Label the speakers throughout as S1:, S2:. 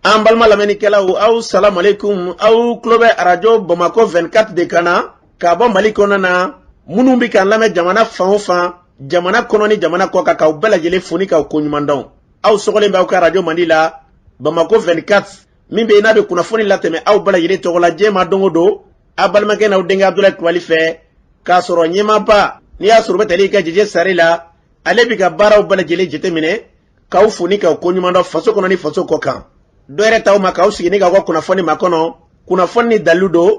S1: An balima lamɛnnikɛlaw, aw salamalekun. Aw tulo bɛ Arajo Bamakɔ 24 de kan na ka bɔ Mali kɔnɔna na. Minnu bɛ k'an lamɛn jamana fan o fan, jamana kɔnɔ ni jamana kɔ kan, k'aw bɛɛ lajɛlen fo ni k'aw koɲuman dɔn. Aw sɔgɔlen bɛ aw ka arajo mandi la, Bamakɔ 24, min bɛ yen n'a bɛ kunnafoni latɛmɛ aw bɛɛ lajɛlen tɔgɔ la diɲɛ ma don o don, aw balimakɛ n'aw denkɛ Abudulayi Kulubali fɛ, k'a sɔrɔ ɲɛmaaba n'i y'a sɔrɔ u bɛ tali kɛ Jeje Sare la, ale bɛ ka baaraw bɛɛ lajɛlen jateminɛ, k'aw fo ni k'aw koɲuman dɔn faso kɔnɔ ni faso kɔ kan. Dɔ yɛrɛ t'aw ma k'aw sigi ni k'aw ka kunnafoni makɔnɔ, kunnafoni ni dalilu don,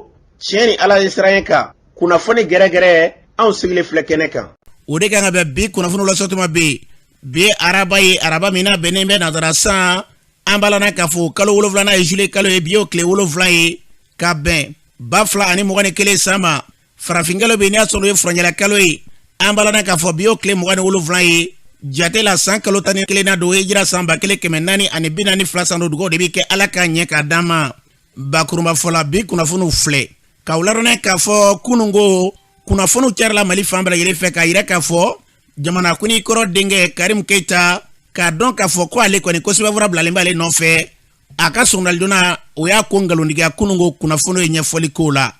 S1: tiɲɛ ni Ala ye siran kan, kunnafoni gɛrɛgɛrɛ, anw sigilen filɛ kɛnɛ kan.
S2: O de kan ka bɛn bi kunnafoni lasɔtuma bɛ yen. Bi ye araba ye, araba min n'a bɛnnen bɛ nansara san, an b'a lana k'a fɔ kalo wolonwulanan ye juillet kalo ye, bi y'o tile 7 ye, ka bɛn 2021 san ma. Farafinkalo bɛ n'i y'a sɔrɔ o ye furancɛla kalo ye, an b'a lana k'a fɔ bi y'o tile 27 ye jate la, san kalo 11nan don, hijira san 1442 san don. Dugaw de bɛ kɛ Ala k'a ɲɛ k'a d'an ma. Bakurunba fɔ la, bi kunnafoniw filɛ k'aw ladɔnniya k'a fɔ kununko kunnafoniw carila Mali fan bɛɛ lajɛlen fɛ, k'a yira k'a fɔ jamanakuntigi kɔrɔ denkɛ Karimu Keyita, k'a dɔn k'a fɔ ko ale kɔni ko sɛbɛnfura bilalen b'ale nɔfɛ a ka sɔngɔdalidonna. O y'a ko nkalontigiya. Kununko kunnafoni ye ɲɛfɔli k'o la.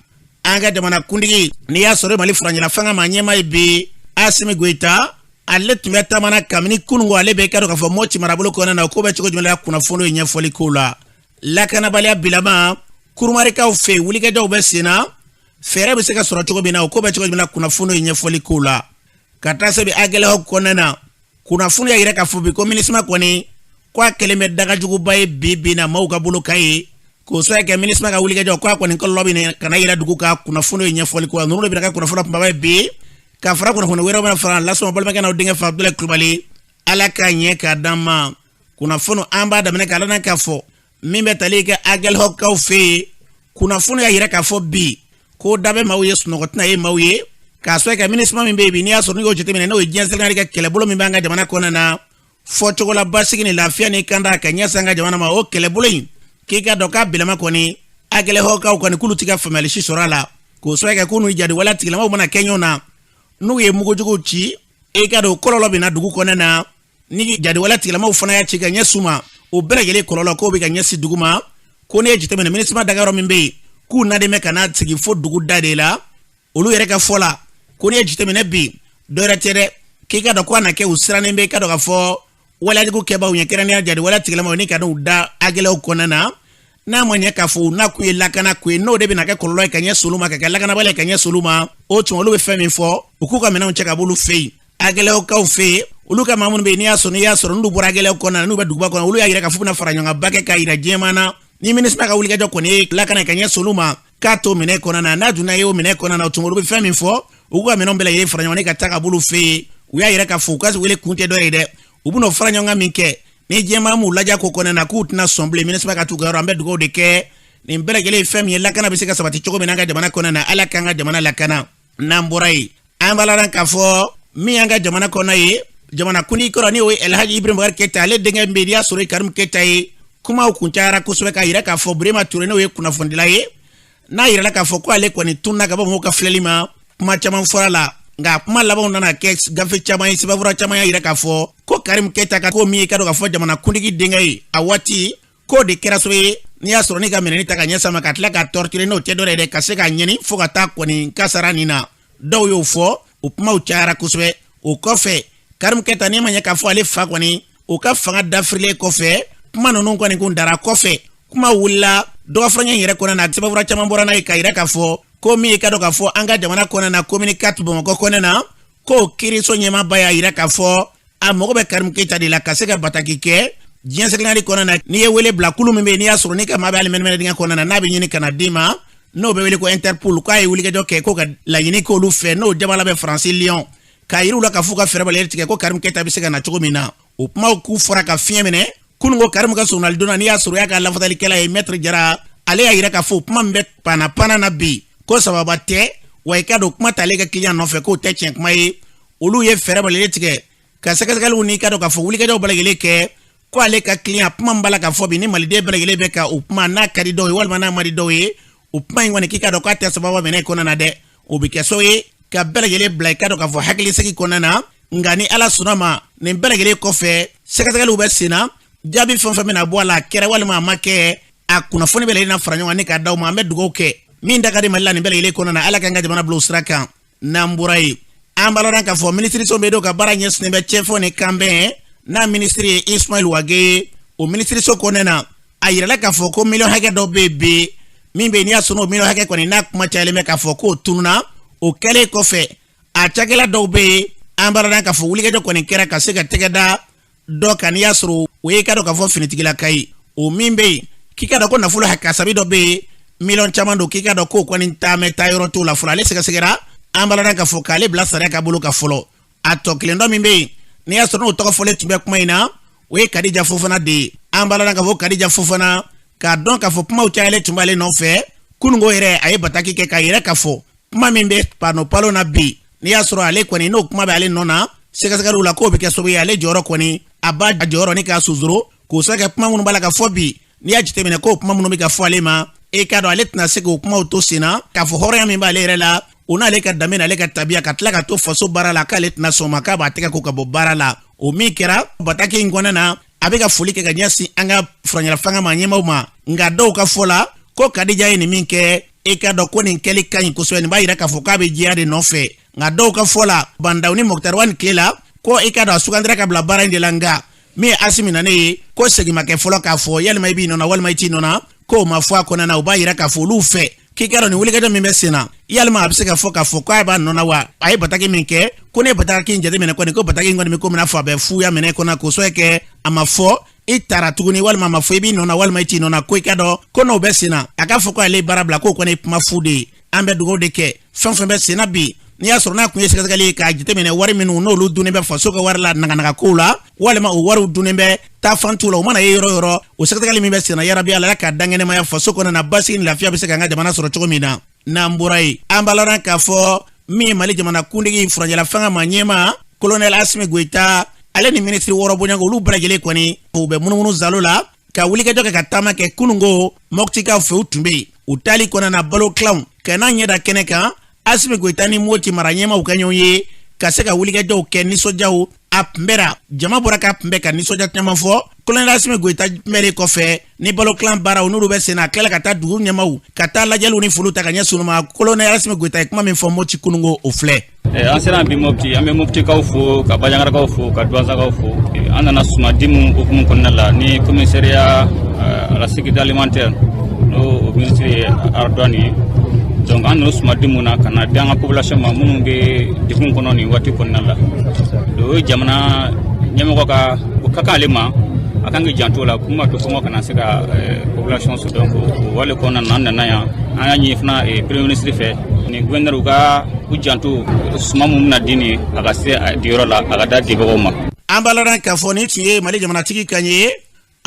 S2: An ka jamanakuntigi, n'i y'a sɔrɔ Mali furancɛla fanga ma ɲɛmaa ye bi, Asimi Goyita, ale tun bɛ taamana kabini kununko, ale bɛ ka dɔn k'a fɔ Mɔti marabolo kɔnɔna na. O ko bɛ cogo jumɛn la? Kunnafoni ye ɲɛfɔli k'o la. Lakanabaliya bilama Kurumarikaw fɛ, wulikajɔw bɛ sen na, fɛɛrɛ bɛ se ka sɔrɔ cogo min na, o ko bɛ cogo jumɛn na? Kunnafoni ye ɲɛfɔli k'o la. Ka taa se bi Aguelhok kɔnɔna na, kunnafoni y'a yira k'a fɔ bi ko MINUSMA kɔni ko a kɛlen bɛ dagajuguba ye bi bi na maaw ka bolo kan ye, k'o sababu kɛ MINUSMA ka wulikajɔ ko a kɔni kɔlɔlɔ bɛ ka na yira dugu kan. Kunnafoni ye ɲɛfɔli k'o la. Ninnu de bɛna kɛ kunnafoni kunbaba ye bi, ka fara kunnafoni wɛrɛw bɛna fara lasɔn balimakɛ n'aw denkɛ fɛ, Abudulayi Kulubali. Ala k'a ɲɛ k'a d'an ma. Kunnafoni an b'a daminɛ k'a lana k'a fɔ min bɛ tali kɛ Aguelhokkaw fɛ yen, kunnafoni y'a yira k'a fɔ bi ko da bɛ maaw ye, sunɔgɔ tɛna ye maaw ye, k'a sababu kɛ MINUSMA min bɛ yen bi, n'i y'a sɔrɔ n'i y'o jateminɛ, n'o ye diɲɛ seleke ka kɛlɛbolo min b'an ka jamana kɔnɔna na, fɔcogo la basigi ni lafiya ni kanda ka ɲɛsin an ka jamana ma, o kɛlɛbolo in, k'i ka dɔn k'a bilama kɔni, Aguelhokkaw kɔni k'olu ti ka faamuyali si sɔrɔ a la, k'o sababu kɛ k'u n'u jadi waleya tigilamaw mana kɛ ɲɔgɔn na, n'u ye mugujuguw ci, i ka dɔn kɔlɔlɔ bɛ na dugu kɔnɔna na. Ni jadiwaleya tigilamaw fana y'a ci ka ɲɛsin u ma, o bɛɛ lajɛlen kɔlɔlɔ k'o bɛ ka ɲɛsin dugu ma. Ko n'i ye jateminɛ, MINUSMA dagayɔrɔ min bɛ yen, k'u naden bɛ ka na sigi fo dugu da de la, olu yɛrɛ ka fɔ la. Ko n'i ye jateminɛ bi, dɔ wɛrɛ tɛ dɛ, k'i ka dɔn ko a na kɛ u sirannen bɛ i ka dɔn k'a fɔ waleyajugu kɛbaaw ɲɛ, kɛrɛnkɛrɛnnenya jadiwaleya tigilamaw, ni ka n'u da Aguelhok kɔnɔna na, n'a ma ɲɛ k'a fɔ u na kun ye lakana ko ye, n'o de bɛna kɛ kɔlɔlɔ ye ka ɲɛsin olu ma, ka kɛ lakanabaliya ka ɲɛsin olu ma. O tuma olu bɛ fɛn min fɔ, u k'u ka minɛnw cɛ ka b'olu fɛ yen, Aguelhokkaw fɛ yen. Olu ka maa minnu bɛ yen, n'i y'a sɔrɔ n'olu bɔra Aguelhok kɔnɔna na, n'u bɛ duguba kɔnɔ, olu y'a yira k'a fɔ u bɛna fara ɲɔgɔn kan ba kɛ k'a yira diɲɛmaa na, ni MINUSMA ka wulikajɔ kɔni ye lakana ka ɲɛsin olu ma, k'a to minɛ kɔnɔna na. N'a donna ye o minɛ kɔnɔna na, o tuma olu bɛ fɛn min fɔ, u k'u ka minɛnw bɛɛ lajɛlen fara ɲɔgɔn kan ka taa ka b'olu fɛ yen. U y'a yira k'a fɔ u ka wele kun tɛ dɔ ye dɛ, u bɛn'o fara ɲɔgɔn kan min kɛ, ni diɲɛmaa m'u lajɛ ko kɔnɔna na, k'u tɛna sɔn bilen MINUSMA ka t'u ka yɔrɔ. An bɛ dugawu de kɛ nin bɛɛ lajɛlen ye fɛn min ye, lakana bɛ se ka sabati cogo min na an ka jamana kɔnɔna na. Ala k'an ka jamana lakana. N'an bɔra yen, an b'a la k'a fɔ min y'an ka jamana kɔnɔ ye, jamana kuntigi kɔrɔ, ni o ye Elhaji Ibrahim Boubacar Keita, ale denkɛ min bɛ yen, n'i y'a sɔrɔ ye Karimu Keita ye, kumaw kun cayara kosɛbɛ k'a yira k'a fɔ Burema Ture, n'o ye kunnafonidila ye, n'a yirala k'a fɔ ko ale kɔni tununa ka bɔ mɔgɔw ka filɛli ma. Kuma caman fɔra la, nka kuma labanw nana kɛ gafe caman ye, sɛbɛnfura caman y'a yira k'a fɔ ko Karimu Keita ka ko min ye, ka dɔn k'a fɔ jamana kuntigi denkɛ ye a waati, k'o de kɛra sababu ye n'i y'a sɔrɔ n'i ka minɛni ta ka ɲɛsin a ma, ka tila ka torturer, n'o tɛ dɔ yɛrɛ ka se k'a ɲɛni fo ka taa kɔni kasara nin na. Dɔw y'o fɔ, o kumaw cayara kosɛbɛ. O kɔfɛ, Karimu Keita, n'i ma ɲɛ k'a fɔ ale fa kɔni o ka fanga dafirilen kɔfɛ, kuma ninnu kɔni kun dara kɔfɛ, kuma wulila dɔgɔfurancɛ in yɛrɛ kɔnɔna na, sɛbɛnfura caman bɔra n'a ye k'a yira k'a fɔ ko min ye ka dɔn k'a fɔ an ka jamana kɔnɔna na, commune 4 Bamakɔ kɔnɔna na, ko kiiriso ɲɛmaaba y'a yira k'a fɔ a mago bɛ Karimu Keita de la ka se ka bataki kɛ diɲɛ seleke kɔnɔna na. N'i ye wele bila kulu min bɛ yen, n'i y'a sɔrɔ n'i ka maa bɛ hali mɛnɛmɛnɛ dingɛ kɔnɔna na, n'a bɛ ɲini ka na d'i ma, n'o bɛ wele ko Interpol, k'a ye wulikajɔ kɛ ko ka laɲini k'olu fɛ, n'o jabala bɛ Faransi Lyon, k'a yir'u la k'a f'u ka fɛɛrɛ bali tigɛ ko Karimu Keita bɛ se ka na cogo min na. O kumaw k'u fɔra ka fiɲɛ minɛ. Kunun ko Karimu ka sɔrɔnalidonna, n'i y'a sɔrɔ y'a ka lafasalikɛla ye, Maître Jara, ale y'a yira k'a fɔ kuma min bɛ panna panna na bi, ko sababa tɛ wa, i ka don kuma t'ale ka client nɔfɛ, k'o tɛ tiɲɛ kuma ye. Olu ye fɛɛrɛ balilen tigɛ ka sɛgɛsɛgɛliw n'i ka dɔn k'a fɔ wulikajɔw bɛɛ lajɛlen kɛ, ko ale ka client, kuma min b'a la ka fɔ bi, ni Maliden bɛɛ lajɛlen bɛ ka o kuma, n'a ka di dɔw ye walima n'a ma di dɔw ye, o kuma in kɔni, k'i ka dɔn k'a tɛ sababa minɛ kɔnɔna na dɛ, o bɛ kɛ so ye ka bɛɛ lajɛlen bila i ka dɔn k'a fɔ hakilisigi kɔnɔna na. Nka ni Ala sɔnna ma, nin bɛɛ lajɛlen kɔfɛ, sɛgɛsɛgɛliw bɛ sen na. Jaabi fɛn o fɛn bɛna bɔ a la, a kɛra walima a ma kɛ, a kunnafoni bɛɛ lajɛlen na fara ɲɔgɔn kan ni k'a d'aw ma. An bɛ dugawu kɛ min da ka di Mali la nin bɛɛ lajɛlen kɔnɔna na, Ala k'an ka jamana bila o sira kan. N'an bɔra yen, an b'a lɔn k'a fɔ minisiriso bɛ don ka baara ɲɛsinnen bɛ cɛfɔ ni kanbɛn n'a minisiri ye Ismaël Wagué ye. O minisiriso kɔnɔna na, a yirala k'a fɔ ko miliyɔn hakɛ dɔ bɛ yen bi min bɛ yen, n'i y'a sɔrɔ o miliyɔn hakɛ kɔni n'a kuma cayalen bɛ k'a fɔ k'o tununna. O kɛlen kɔfɛ, a cakɛla dɔw bɛ yen, an b'a lɔn k'a fɔ wulikajɔ kɔni kɛra ka se ka tɛgɛ da dɔ kan, n'i y'a sɔrɔ o ye i ka dɔn k'a fɔ finitigilaka ye. O min bɛ yen k'i ka dɔn ko nafolo kasabi dɔ bɛ yen, miliyɔn caman don, k'i ka dɔn k'o kɔni taamɛ taa yɔrɔ t'o la fɔlɔ. Ale sɛgɛsɛgɛra, an b'a lɔn k'a fɔ k'ale bila sariya ka bolo kan fɔlɔ. A tɔ kelen dɔ min bɛ yen, n'i y'a sɔrɔ n'o tɔgɔ fɔlen tun bɛ kuma in na, o ye Kadija Fofana de ye. An b'a lɔn k'a fɔ Kadija Fofana, k'a dɔn k'a fɔ kumaw cayalen tun b'ale nɔfɛ kununko yɛrɛ, a ye bataki kɛ k'a yɛrɛ k'a fɔ kuma min bɛ pano palo na bi, n'i y'a sɔrɔ ale kɔni n'o kuma bɛ ale nɔ na sɛgɛsɛgɛliw la, k'o bɛ kɛ sababu ye ale jɔyɔrɔ kɔni a b'a jɔyɔrɔ ni k'a sonsoro, k'o sababu kɛ kuma minnu b'a la ka fɔ bi. N'i y'a jateminɛ k'o kuma minnu bɛ ka fɔ ale ma, e k'a dɔn ale tɛna se k'o kumaw to sen na, k'a fɔ hɔrɔnya min b'ale yɛrɛ la, o n'ale ka danbe n'ale ka tabiya, ka tila ka to faso baara la, k'ale tɛna sɔn o ma, k'a b'a tɛgɛ ko ka bɔ baara la. O min kɛra bataki in kɔnɔna na, a bɛ ka foli kɛ ka ɲɛsin an ka furancɛla fanga ma ɲɛmaaw ma. Nka dɔw ka fɔ la ko Kadija ye nin min kɛ, e k'a dɔn ko nin kɛli ka ɲi kosɛbɛ, nin b'a yira k'a fɔ k'a bɛ jɛya de nɔfɛ. Nka dɔw ka fɔ la, Ba Ndaw ni Moctar Ouane tile la, ko e k'a dɔn a sugandira ka bila baara in de la. Nka min ye Asimi nalen ye, ko segin ma kɛ fɔlɔ k'a fɔ yalima i b'i nɔ na walima i t'i nɔ na, k'o ma fɔ a kɔnɔna na. O b'a yira k'a fɔ olu fɛ k'i k'a dɔn nin wulikajɔ min bɛ sen na, yalima a bɛ se ka fɔ k'a fɔ k'a b'a nɔ na wa? A ye bataki min kɛ, ko ne ye bataki in jateminɛ kɔni, ko bataki in kɔni bɛ komi n'a fɔ a bɛ fuya minɛ kɔnɔ, k'o sababu kɛ a ma fɔ i taara tuguni walima a ma fɔ i b'i nɔ na walima i t'i nɔ na. Ko i k'a dɔn ko n'o bɛ sen na, a k'a fɔ ko ale ye baara bila, k'o kɔni ye kuma fu de ye. An bɛ dugawu de kɛ fɛn fɛn bɛ sen na bi, n'i y'a sɔrɔ n'a kun ye sɛgɛsɛgɛli ye k'a jateminɛ wari minnu n'olu dunnen bɛ faso ka wari la naganaga la, walima o wariw dunnen bɛ taafantu la, o mana ye yɔrɔ yɔrɔ, o sɛgɛsɛgɛli min bɛ sen na, yarabi Ala ka dankɛnɛmaya faso kɔnɔ na, basigi ni lafiya bɛ se k'an ka jamana sɔrɔ cogo min na. N'an bɔra yen, an b'a lɔn k'a fɔ min ye Mali jamana kuntigi furancɛla fanga ma ɲɛmaa Kolonɛli Asimi Goyita, ale ni minisiri 6 bɔɲɔgɔn, olu bɛɛ lajɛlen kɔni u bɛ munumunu zalo la ka wulikajɔ kɛ ka taama kɛ. Kununko Mɔtikaw fɛ, u tun bɛ yen. U taali kɔnɔna na, balo tilanw ka n'a ɲɛ da kɛnɛ kan, Asimi Goyita ni Moti mara ɲɛmaaw ka ɲɔgɔn ye ka se ka wulikajɔw kɛ. Nisɔndiyaw a kunbɛra, jama bɔra ka kunbɛn ka nisɔndiya caman fɔ. Kolonɛli Asimi Goyita kunbɛnnen kɔfɛ ni balo tilan baaraw n'olu bɛ sen na, a tilala ka taa dugu ɲɛmaaw ka taa lajɛliw ni foliw ta ka ɲɛsin olu ma. Kolonɛli Asimi Goyita ye kuma min fɔ Moti kununko, o filɛ.
S3: An sera bi Mopti, an bɛ Moptikaw fo, ka Bandiagarakaw fo, ka Douentzakaw fo. An nana sumadi mun hukumu kɔnɔna la ni commissariat à la sécurité alimentaire, n'o ministre ye Ardouane ye. Donc an nana sumadi mun na ka na di an ka population ma minnu bɛ degun kɔnɔ nin waati kɔnɔna la. O ye jamana ɲɛmɔgɔ ka o ka kan ale ma, a kan k'i janto o la mun b'a to kɔngɔ kana se ka population sɔrɔ. Donc o wale kɔnɔna na, an nana yan, an y'a ɲini fana premier ministre fɛ ni gouverneur u ka u janto suman mun bɛna di nin, a ka se a diyɔrɔ la, a ka da dibagaw ma.
S2: An b'a lɔn k'a fɔ nin tun ye Mali jamanatigi kan ye.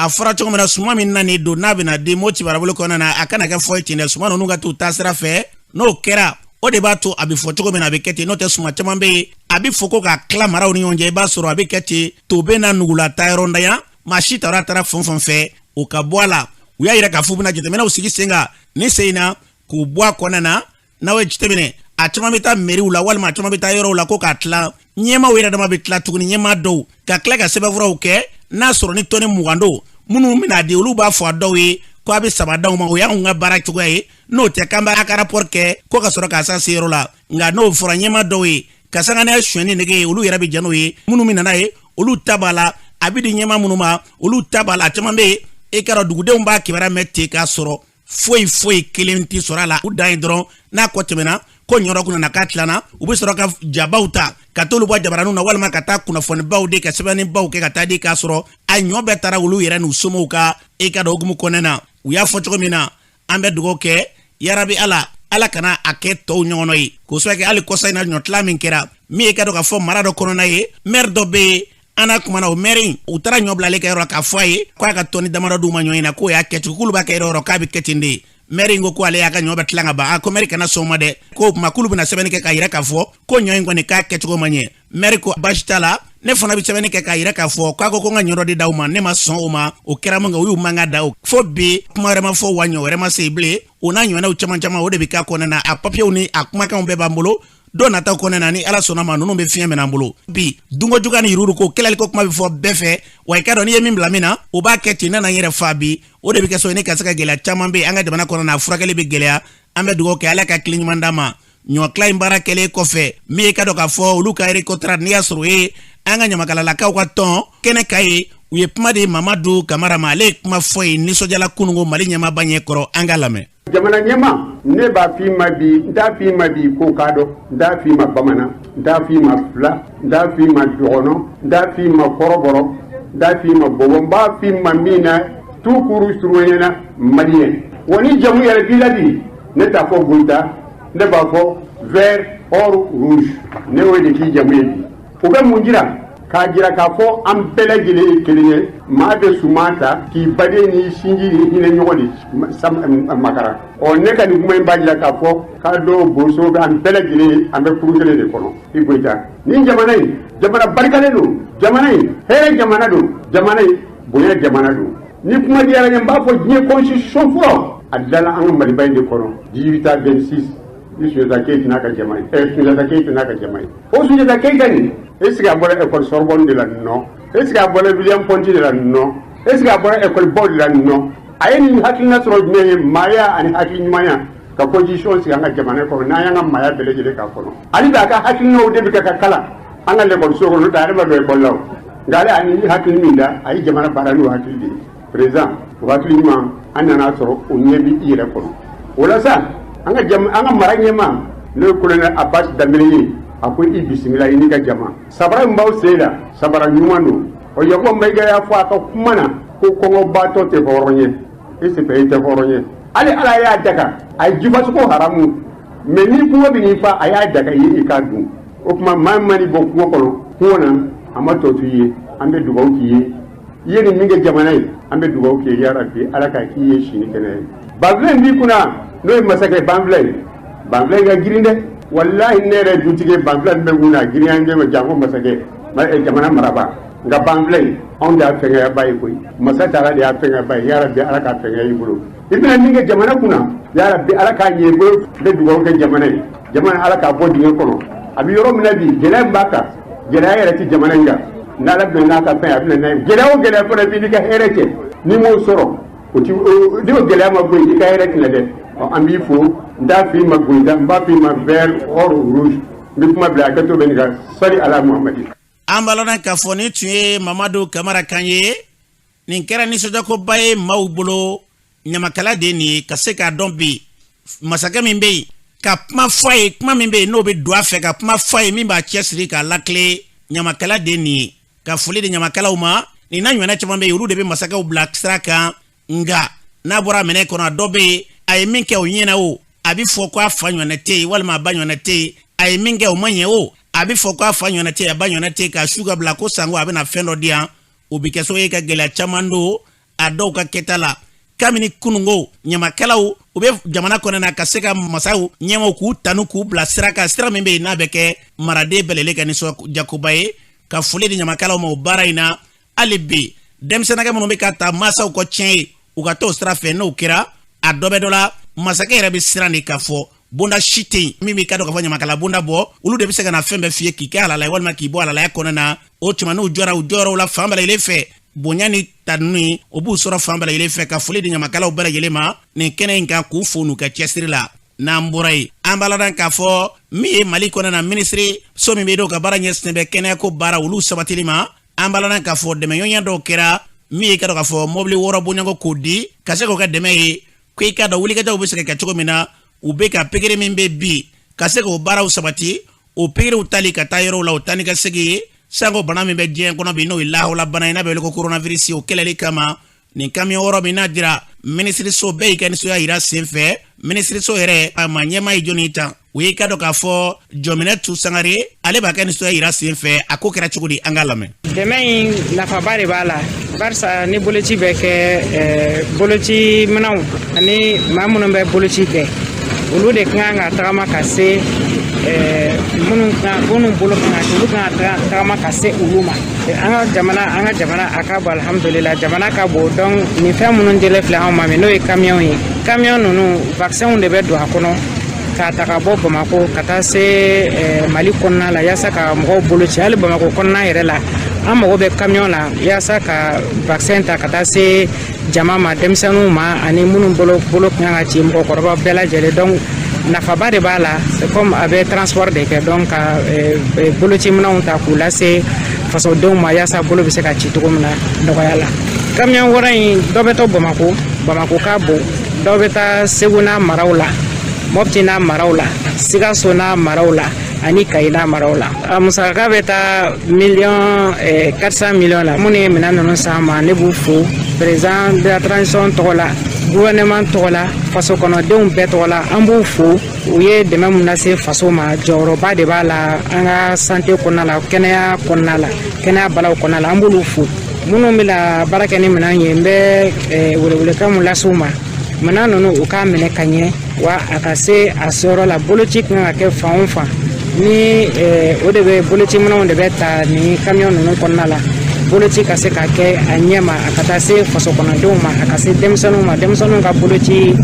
S2: A fɔra cogo min na, suman min nani don n'a bɛna di Moti marabolo kɔnɔna na, a kana kɛ foyi ten dɛ, suman ninnu ka t'u taasira fɛ. N'o kɛra, o de b'a to a bɛ fɔ cogo min na, a bɛ kɛ ten. N'o tɛ, suman caman bɛ yen, a bɛ fɔ ko k'a tila maraw ni ɲɔgɔn cɛ, i b'a sɔrɔ a bɛ kɛ ten, to bɛ na nugula taa yɔrɔ ntanya, maa si taara taara fan fɛn fɛ, o ka bɔ a la. U y'a yira k'a fɔ u bɛna jateminɛw sigi sen kan ni sen in na k'u bɔ a kɔnɔna na. N'aw ye jateminɛ, a caman bɛ taa mɛriw la walima a caman bɛ taa yɔrɔw la ko k'a tila ɲɛmaaw yɛrɛ dama bɛ tila tuguni, ɲɛmaa dɔw ka tila ka sɛbɛnfuraw kɛ. N'a sɔrɔ ni tɔni 20 don, minnu bɛna di, olu b'a fɔ a dɔw ye ko a bɛ 3 d'aw ma, o y'anw ka baara cogoya ye. N'o tɛ, k'an b'a ka rapport kɛ ko ka sɔrɔ k'a san se yɔrɔ la. Nka n'o fɔra ɲɛmaa dɔw ye ka sanga n'a sonyɛni nege ye, olu yɛrɛ bɛ jɛn n'o ye. Minnu bɛ na n'a ye, olu ta b'a la, a bɛ di ɲɛmaa minnu ma, olu ta b'a la. A caman bɛ yen, e k'a dɔn dugudenw b'a kibaruya mɛn ten k'a sɔrɔ foyi foyi kelen tɛ sɔrɔ a la. U dan ye dɔrɔn n'a kɔ tɛmɛna ko ɲɔrɔ kun nana k'a tilanna, u bɛ sɔrɔ ka jabaw ta ka t'olu bɔ jabaraninw na walima ka taa kunnafonibaw di, ka sɛbɛnnibaw kɛ ka taa di, k'a sɔrɔ a ɲɔ bɛɛ taara olu yɛrɛ n'u somɔgɔw ka. E ka dɔn hukumu kɔnɔna na, u y'a fɔ cogo min na, an bɛ dugawu kɛ yarabi Ala, Ala kana a kɛ tɔw ɲɔgɔnɔ ye, k'o sababu kɛ hali kɔsa in na ɲɔtila min kɛra min ye, ka dɔn k'a fɔ mara dɔ kɔnɔna ye, maire dɔ bɛ yen, an n'a kumana o maire in, u taara ɲɔ bila ale ka yɔrɔ la k'a fɔ a ye k'a ka tɔni damadɔ d'u ma ɲɔ in na, k'o y'a kɛcogo, k'olu b'a kɛ yɔrɔ yɔrɔ k'a bɛ kɛ ten de. Maire in ko ko ale y'a ka ɲɔ bɛɛ tilan ka ban. A ko maire kana sɔn o ma dɛ, k'o tuma k'olu bɛna sɛbɛnni kɛ k'a yira k'a fɔ ko ɲɔ in kɔni k'a kɛcogo ma ɲɛ. Maire ko baasi t'a la, ne fana bɛ sɛbɛnni kɛ k'a yira k'a fɔ k'a ko ko n ka ɲɔ dɔ de d'aw ma, ne ma sɔn o ma. O kɛra mun kɛ, u y'u mankan da o fo bi, kuma wɛrɛ ma fɔ wa ɲɔ wɛrɛ ma se bilen. O n'a ɲɔgɔnnaw caman caman, o de bɛ k'a kɔnɔna na. A papiyew ni a kumakanw bɛɛ b'an bolo. Don nataw kɔnɔna na, ni Ala sɔnna ma, ninnu bɛ fiɲɛ minɛ an bolo bi. Dunko juguya ni yurugu ko kɛlɛli ko kuma bɛ fɔ bɛɛ fɛ wa. I ka dɔn, n'i ye min bila min na, o b'a kɛ ten. Ne na n yɛrɛ fa bi, o de bɛ kɛ so ni ka se ka gɛlɛya caman bɛ yen an ka jamana kɔnɔ na, a furakɛli bɛ gɛlɛya. An bɛ dugawu kɛ, Ala ka tile ɲuman d'an ma. Ɲɔkila in baara kɛlen kɔfɛ, min ye ka dɔn k'a fɔ olu ka Recotrade, n'i y'a sɔrɔ o ye an ka ɲamakalalakaw ka tɔn kɛnɛ ka ye, u ye kuma di Mamadu Kamara ma. Ale ye kuma fɔ ye nisɔndiyala kununko Mali ɲɛmaaba ɲɛ kɔrɔ. An ka lamɛn.
S4: Jamana ɲɛma, ne b'a f'i ma bi, n t'a f'i ma bi ko k'a dɔn, n t'a f'i ma bamanan, n t'a f'i ma fila, n t'a f'i ma dɔgɔnɔ, n t'a f'i ma kɔrɔbɔrɔ, n t'a f'i ma bɔbɔ, n b'a f'i ma min na tout court surunyana malien. Wa ni jamu yɛrɛ b'i la bi, ne t'a fɔ Goyita, ne b'a fɔ vert or rouge. Ne y'o de k'i jamu ye bi. O bɛ mun jira? K'a jira k'a fɔ an bɛɛ lajɛlen ye kelen ye. Maa bɛ suman ta k'i baden ni sinji ni hinɛ ɲɔgɔn de makara. Ɔ, ne ka nin kuma in b'a jira k'a fɔ k'a dɔw boso bɛ an bɛɛ lajɛlen, an bɛ kurun kelen de kɔnɔ. I Goyita, nin jamana in, jamana barikalen don, jamana in hɛrɛ jamana don, jamana in bonya jamana don. Ni kuma diyara n ye, n b'a fɔ diɲɛ constitution fɔlɔ a dilanna an ka Maliba in de kɔnɔ, 1826, ni Sunjata Keyita n'a ka jama ye. Sunjata Keyita n'a ka jama ye, o Sunjata Keyita nin, est ce que a bɔra école Sorbonne de la? Non. Est ce que a bɔra William Ponty de la? Non. Est ce que a bɔra école baw de la? Non. A ye nin hakilina sɔrɔ jumɛn ye? Maaya ani hakili ɲumanya ka constitution sigi an ka jamana kɔnɔ, n'an y'an ka maaya bɛɛ lajɛlen k'a kɔnɔ. Hali bi a ka hakilinaw de bɛ kɛ ka kalan an ka lekɔliso kɔnɔ, n'o tɛ a yɛrɛ ma don école la o. Nka ale a ni hakili min da, a ye jamana baara n'o hakili de ye. Président, o hakili ɲuman, an nana sɔrɔ o ɲɛ bi i yɛrɛ kɔnɔ. O la sa, an ka jama, an ka mara ɲɛma, n'o ye colonel Abbas Danbele ye, a ko i bisimila, i n'i ka jama. Sabara min b'aw sen la, sabara ɲuman don. Ɔ, Yakuba Mayiga y'a fɔ a ka kuma na ko kɔngɔbaatɔ tɛ hɔrɔn ye. E sefɛ, i tɛ hɔrɔn ye. Hali Ala y'a daga, a ye jifasogo haramu, mais ni kɔngɔ bɛ n'i fa, a y'a daga i ye i k'a dun. O tuma, maa min man'i bɔ kungo kɔnɔ, kungo na, a ma tɔ to i ye. An bɛ dugawu k'i ye. I ye nin min kɛ jamana ye, an bɛ dugawu k'i ye, yarabi Ala k'a k'i ye sini kɛnɛ ye. Banfilɛ in b'i kunna, n'o ye masakɛ banfilɛ ye, banfilɛ in ka girin dɛ. Walahi, ne yɛrɛ dutigi ye, banfilɛ min bɛ n kunna, a girinya n ɲɛ janko masakɛ jamana maraba. Nka banfilɛ in, anw de y'a fɛngɛyaba ye koyi. Masa taara de y'a fɛngɛyaba ye. Yarabi Ala k'a fɛngɛya i bolo. I bɛna min kɛ jamana kunna, yarabi Ala k'a ɲɛ i bolo. N bɛ dugawu kɛ jamana ye, jamana Ala k'a bɔ dingɛ kɔnɔ. A bɛ yɔrɔ min na bi, gɛlɛya min b'a kan, gɛlɛya yɛrɛ tɛ jamana in kan. N'Ala bɛna n'a ka fɛn, a bɛna n'a ye. Gɛlɛya o gɛlɛya fana b'i n'i ka hɛrɛ cɛ, n'i m'o sɔrɔ, o ti, ni o gɛlɛya ma bɔ yen, i ka hɛrɛ tɛna dɛ. Ɔ, an b'i fo. N t'a f'i ma Goyita, n b'a f'i ma vert or rouge. N bɛ kuma bila, hakɛto bɛ nin kan. Sali ala Muhamadi.
S2: An b'a lɔn k'a fɔ nin tun ye Mamadu Kamara kan ye. Nin kɛra nisɔndiyakoba ye maaw bolo. Ɲamakala de ye nin ye, ka se k'a dɔn bi masakɛ min bɛ yen, ka kuma fɔ a ye, kuma min bɛ yen n'o bɛ don a fɛ, ka kuma fɔ a ye min b'a cɛsiri k'a lakile. Ɲamakala de ye nin ye. Ka foli di ɲamakalaw ma. Nin n'a ɲɔgɔnna caman bɛ yen, olu de bɛ masakɛw bila sira kan. Nka n'a bɔra minɛ kɔnɔ, a dɔ bɛ yen, a ye min kɛ o ɲɛna o, a bɛ fɔ ko a fa ɲɔgɔnna tɛ yen, walima a ba ɲɔgɔnna tɛ yen. A ye min kɛ o ma ɲɛ o, a bɛ fɔ ko a fa ɲɔgɔnna tɛ yen, a ba ɲɔgɔnna tɛ yen, ka su ka bila ko sango a bɛna fɛn dɔ di yan. O bɛ kɛ sababu ye ka gɛlɛya caman don a dɔw ka kɛta la. Kabini kununko, ɲamakalaw u bɛ jamana kɔnɔ na ka se ka masaw ɲɛmaw k'u tanu, k'u bila sira kan, sira min bɛ yen n'a bɛ kɛ maraden bɛɛ lajɛlen ka nisɔndiyakoba ye. Ka foli di ɲamakalaw ma o baara in na. Hali bi, denmisɛnninkɛ minnu bɛ ka ta mansaw kɔ tiɲɛ ye, u ka t'o sira fɛ. N'o kɛra, a dɔ bɛ dɔ la, masakɛ yɛrɛ bɛ siran de k'a fɔ bonda si tɛ yen min b'i ka dɔn k'a fɔ ɲamakala bonda bɔ. Olu de bɛ se ka na fɛn bɛɛ f'i ye k'i kɛ halala ye walima k'i bɔ halalaya kɔnɔna na. O tuma, n'u jɔra u jɔyɔrɔw la fan bɛɛ lajɛlen fɛ, bonya ni tanuni ye, o b'u sɔrɔ fan bɛɛ lajɛlen fɛ. Ka foli di ɲamakalaw bɛɛ lajɛlen ma nin kɛnɛ in kan, k'u fo n'u ka cɛsiri la. N'an bɔra yen, an b'a ladɔn k'a fɔ min ye Mali kɔnɔ na, minisiri so min bɛ yen n'o ka baara ɲɛsinnen bɛ kɛnɛyako baara olu sabatili ma, an b'a ladɔn k'a fɔ dɛmɛɲɔgɔnya dɔw kɛra min ye ka dɔn k'a fɔ mɔbili 6 bɔɲɔgɔn k'o di, ka se k'o kɛ dɛmɛ ye, ko i k'a dɔn wulikajɔw bɛ se ka kɛ cogo min na, u bɛ ka pikiri min bɛ bi, ka se k'o baaraw sabati, o pikiriw tali ka taa yɔrɔw la, o taa ni ka segin ye, sanko bana min bɛ diɲɛ kɔnɔ bi, n'o ye lahawula bana ye, n'a bɛ wele ko coronavirus, o kɛlɛli kama. Nin kamiyɔn 6 min n'a dira minisiriso, bɛɛ y'i ka nisɔndiya yira sen fɛ. Minisiriso yɛrɛ a ma ɲɛmaa ye jɔnni tan, o y'i ka dɔn k'a fɔ Jɔminɛ Tu Sangare, ale b'a ka nisɔndiya yira sen fɛ. A ko kɛra cogo di? An k'a lamɛn.
S5: Dɛmɛ in nafaba de b'a la, barisa ni boloci bɛ kɛ, boloci minɛnw ani maa minnu bɛ boloci kɛ, olu de kan ka tagama ka se minnu bolo kan ka olu kan ka tagama ka se olu ma. An ka jamana a ka bon, alhamdulila, jamana ka bon. Donc nin fɛn minnu dilen filɛ anw ma min, n'o ye kamiyɔn ye, kamiyɔn ninnu, vaccin de bɛ don a kɔnɔ. k'a ta ka bɔ Bamakɔ ka taa se Mali kɔnɔna la yaasa ka mɔgɔw bolo ci. Hali Bamakɔ kɔnɔna yɛrɛ la, an mago bɛ camion la yaasa ka vaccin ta ka taa se jama ma, denmisɛnninw ma ani minnu bolo bolo kan ka ci, mɔgɔkɔrɔba bɛɛ lajɛlen. Donc nafaba de b'a la. C'est comme a bɛ transport de kɛ, donc ka bolociminɛnw ta k'u lase fasodenw ma yaasa bolo bɛ se ka ci cogo min na nɔgɔya la. Camion wɛrɛ in, dɔ bɛ to Bamakɔ, Bamakɔ ka bon, dɔ bɛ taa Segu n'a maraw la, Mɔpti n'a maraw la, Sikaso n'a maraw la ani Kayi n'a maraw la. A musaka bɛ taa miliyɔn 400 miliyɔn la. Minnu ye minɛn ninnu san ma, ne b'u fo président de la transition tɔgɔ la, gouvernement tɔgɔ la, faso kɔnɔdenw bɛɛ tɔgɔ la. An b'u fo, u ye dɛmɛ min lase faso ma. Jɔyɔrɔba de b'a la an ka santé kɔnɔna la, kɛnɛya kɔnɔna la, kɛnɛya balaw kɔnɔna la. An b'olu fo. Minnu bɛna baara kɛ ni minɛn ye, n bɛ welewelekan mun lase u ma: minɛn ninnu, u k'a minɛ ka ɲɛ wa a ka se a seyɔrɔ la. Boloci kan ka kɛ fan o fan ni o de bɛ, bolociminɛnw de bɛ ta ni camion ninnu kɔnɔna la, boloci ka se ka kɛ a ɲɛ ma, a ka taa se faso kɔnɔdenw ma, a ka se denmisɛnninw ma. Denmisɛnninw ka boloci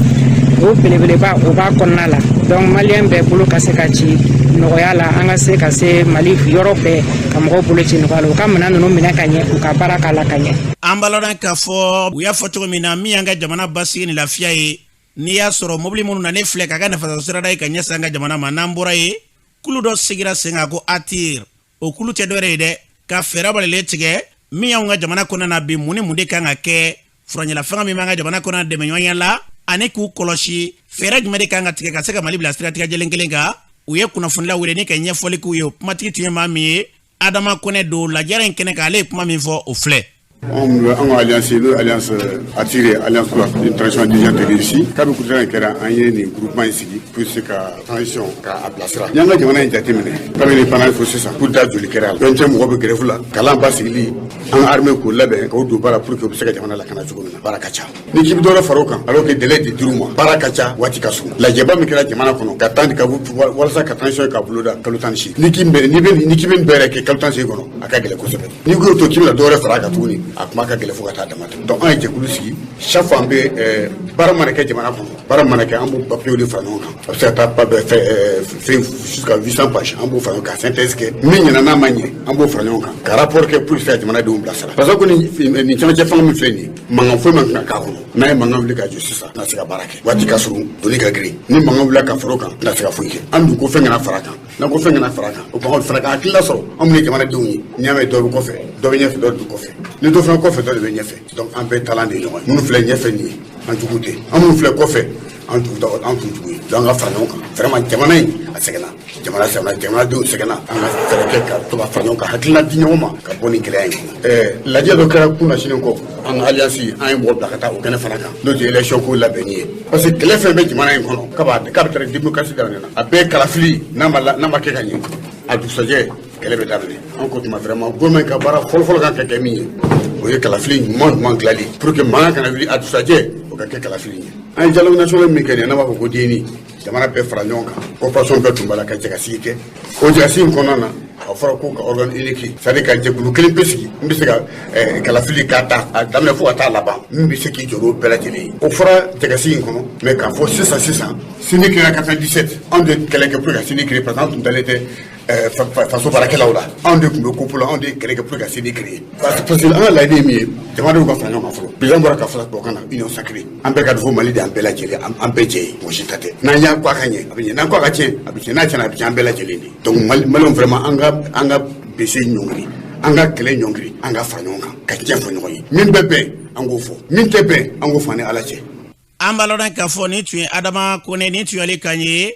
S5: o belebeleba, o b'a kɔnɔna la. Donc maliyɛn bɛɛ bolo ka se ka ci nɔgɔya la, an ka se ka se Mali yɔrɔ bɛɛ ka mɔgɔw bolo ci nɔgɔya la. U ka minɛn ninnu minɛ ka ɲɛ, u ka baara k'a la ka ɲɛ.
S2: An b'a lɔn k'a fɔ u y'a fɔ cogo min na, min y'an ka jamana basigi ni lafiya ye, n'i y'a sɔrɔ mobili minnu na ne filɛ k'a ka nafa sirada ye ka ɲɛsin an ka jamana ma. N'an bɔra yen, kulu dɔ sigira sen kan ko ATIR. O kulu tɛ dɔwɛrɛ ye dɛ, ka fɛɛrɛ balilen tigɛ min y'anw ka jamana kɔnɔna na bi, mun ni mun de kan ka kɛ furancɛla fanga min b'an ka jamana kɔnɔ dɛmɛɲɔgɔnya la, ani k'u kɔlɔsi fɛɛrɛ jumɛn de kan ka tigɛ ka se ka Mali bila siratigɛ jɛlen kelen kan. U ye kunnafonilaw wele ni ka ɲɛfɔli k'u ye. O kumatigi tun ye maa min ye, Adama Kɔnɛ don. Lajɛrɛ in kɛnɛ kan, ale ye kuma min fɔ, o filɛ.
S4: Anw ka alliance, n'o ye alliance ATIR, alliance pour la transition intelligente réussie, kabi coup d'État in kɛra, an ye nin groupement in sigi pour se ka transition k'a bilasira. N'i y'an ka jamana in jateminɛ, kabini indépendance fo sisan, coup d'État joli kɛra a la? Fɛn cɛ mɔgɔ bɛ grève la, kalan basigili, an ka armée k'o labɛn k'o don baara pour que u bɛ se ka jamana lakana cogo min na, baara ka ca. Ni k'i bɛ dɔ wɛrɛ fara o kan, alors que délai de dir'u ma, baara ka ca, waati ka surun. Lajɛba min kɛra jamana kɔnɔ ka tan ka walasa ka transition ka boloda kalo 18, ni k'i bɛ ni k'i bɛ nin bɛɛ yɛrɛ kɛ kalo 18 kɔnɔ, a ka gɛlɛn kosɛbɛ. N'i ko to k'i bɛna dɔ wɛrɛ fara a kan tuguni, a kuma ka gɛlɛn fo ka taa dama tɛmɛ. Donc an ye jɛkulu sigi. Chaque fois an bɛ baara mana kɛ jamana kɔnɔ, baara mana kɛ, an b'o papiyew de fara ɲɔgɔn kan. A bɛ se ka taa fɛn fɛn jusqu'à 800 pages. An b'o fara ɲɔgɔn kan, synthèse kɛ, min ɲɛna, n'a ma ɲɛ, an b'o fara ɲɔgɔn kan ka rapport kɛ pour que ka jamanadenw bilasira. Parce que nin cɛmancɛ fanga min filɛ nin ye, mankan foyi man kan ka k'a kɔnɔ. N'a ye mankan wuli ka jɔ sisan, tɛna se ka baara kɛ. Waati ka surun, doni ka girin. Ni mankan wulila ka fara o kan, tɛna se ka foyi kɛ. An dun ko fɛn kana fara a kan. N'an ko fɛn kana fara a kan, o kuma fana ka hakilila sɔrɔ. Anw ye jamanadenw ye, n'i y'a mɛn dɔ bɛ kɔfɛ, dɔ bɛ ɲɛfɛ, dɔ bɛ kɔfɛ. Ni dɔ fana kɔfɛ, dɔ de bɛ ɲɛfɛ. Donc an bɛɛ taalan de ye ɲɔgɔn ye. Minnu filɛ ɲɛfɛ nin ye, an jugu tɛ. An minnu filɛ kɔfɛ, an jugu tɛ, an t'u jugu ye. Donc an ka fara ɲɔgɔn kan. Vraiment, jamana in a sɛgɛnna, jamana sɛgɛnna, jamanadenw sɛgɛnna. An ka fɛɛrɛ kɛ ka to ka fara ɲɔgɔn kan, hakilina di ɲɔgɔn ma ka bɔ nin gɛlɛya in kɔnɔ. Lajɛ dɔ kɛra kunasini kɔ, an ka alliance, an ye mɔgɔ bila ka taa o kɛnɛ fana kan, n'o tɛ élection ko labɛnni ye. Parce que kɛlɛ fɛn bɛ jamana in kɔnɔ k'a bɛ taa démocratie daminɛ na, a bɛɛ ye kalafili. N'a ma kɛ ka ɲɛ, a dugusajɛ kɛlɛ bɛ daminɛ. An ko tuma vraiment, gouvernement ka baara fɔlɔfɔlɔ kan ka kɛ min ye, o ye kalafili ɲuman ɲuman dilanli pour que mankan kana wuli a dugusajɛ, o ka kɛ kalafili ye. An ye dialogue national min kɛ nin ye, n'an b'a fɔ ko DNI, jamana bɛɛ fara ɲɔgɔn kan, corporation bɛɛ tun b'a la ka jɛ ka sigi kɛ. O jɛkasigi in kɔnɔna na, a fɔra ko ka organe unique, c'est à dire ka jɛkulu kelen pe sigi n bɛ se ka kalafili k'a ta a daminɛ fo ka taa laban, min bɛ se k'i jɔ n'o bɛɛ lajɛlen ye. O fɔra jɛkasigi in kɔnɔ. Mais k'a fɔ sisan sisan, CENI kɛra 97, anw de kɛlɛ kɛ pour que ka CENI créer, parce que an tun dalen tɛ faso baarakɛlaw la. Anw de tun bɛ COP la, anw de ye kɛlɛ kɛ pour que ka CENI créer, parce que an ka laɲini ye min ye, jamanadenw ka fara ɲɔgɔn kan fɔlɔ. Président bɔra ka fɔ tubabukan na, union sacrée. An bɛɛ ka fɔ Mali de, an bɛɛ lajɛlen, an bɛɛ jɛ ye, mɔgɔ si ta tɛ. N'an y'a ko a ka ɲɛ, a bɛ ɲɛ. N'an ko a ka tiɲɛ, a bɛ tiɲɛ. N'a tiɲɛna, a bɛ tiɲɛ an bɛɛ lajɛlen de. Donc Maliyɛnw, vraiment, an ka bese ɲɔngiri, an ka kɛlɛ ɲɔngiri, an ka fara ɲɔgɔn kan ka tiɲɛ fɔ ɲɔgɔn ye. Min bɛ bɛn, an k'o fɔ. Min tɛ bɛn, an k'o fɔ an ni Ala cɛ.
S2: An b'a lɔn k'a fɔ nin tun ye Adama Kone, nin tun y'ale kan ye,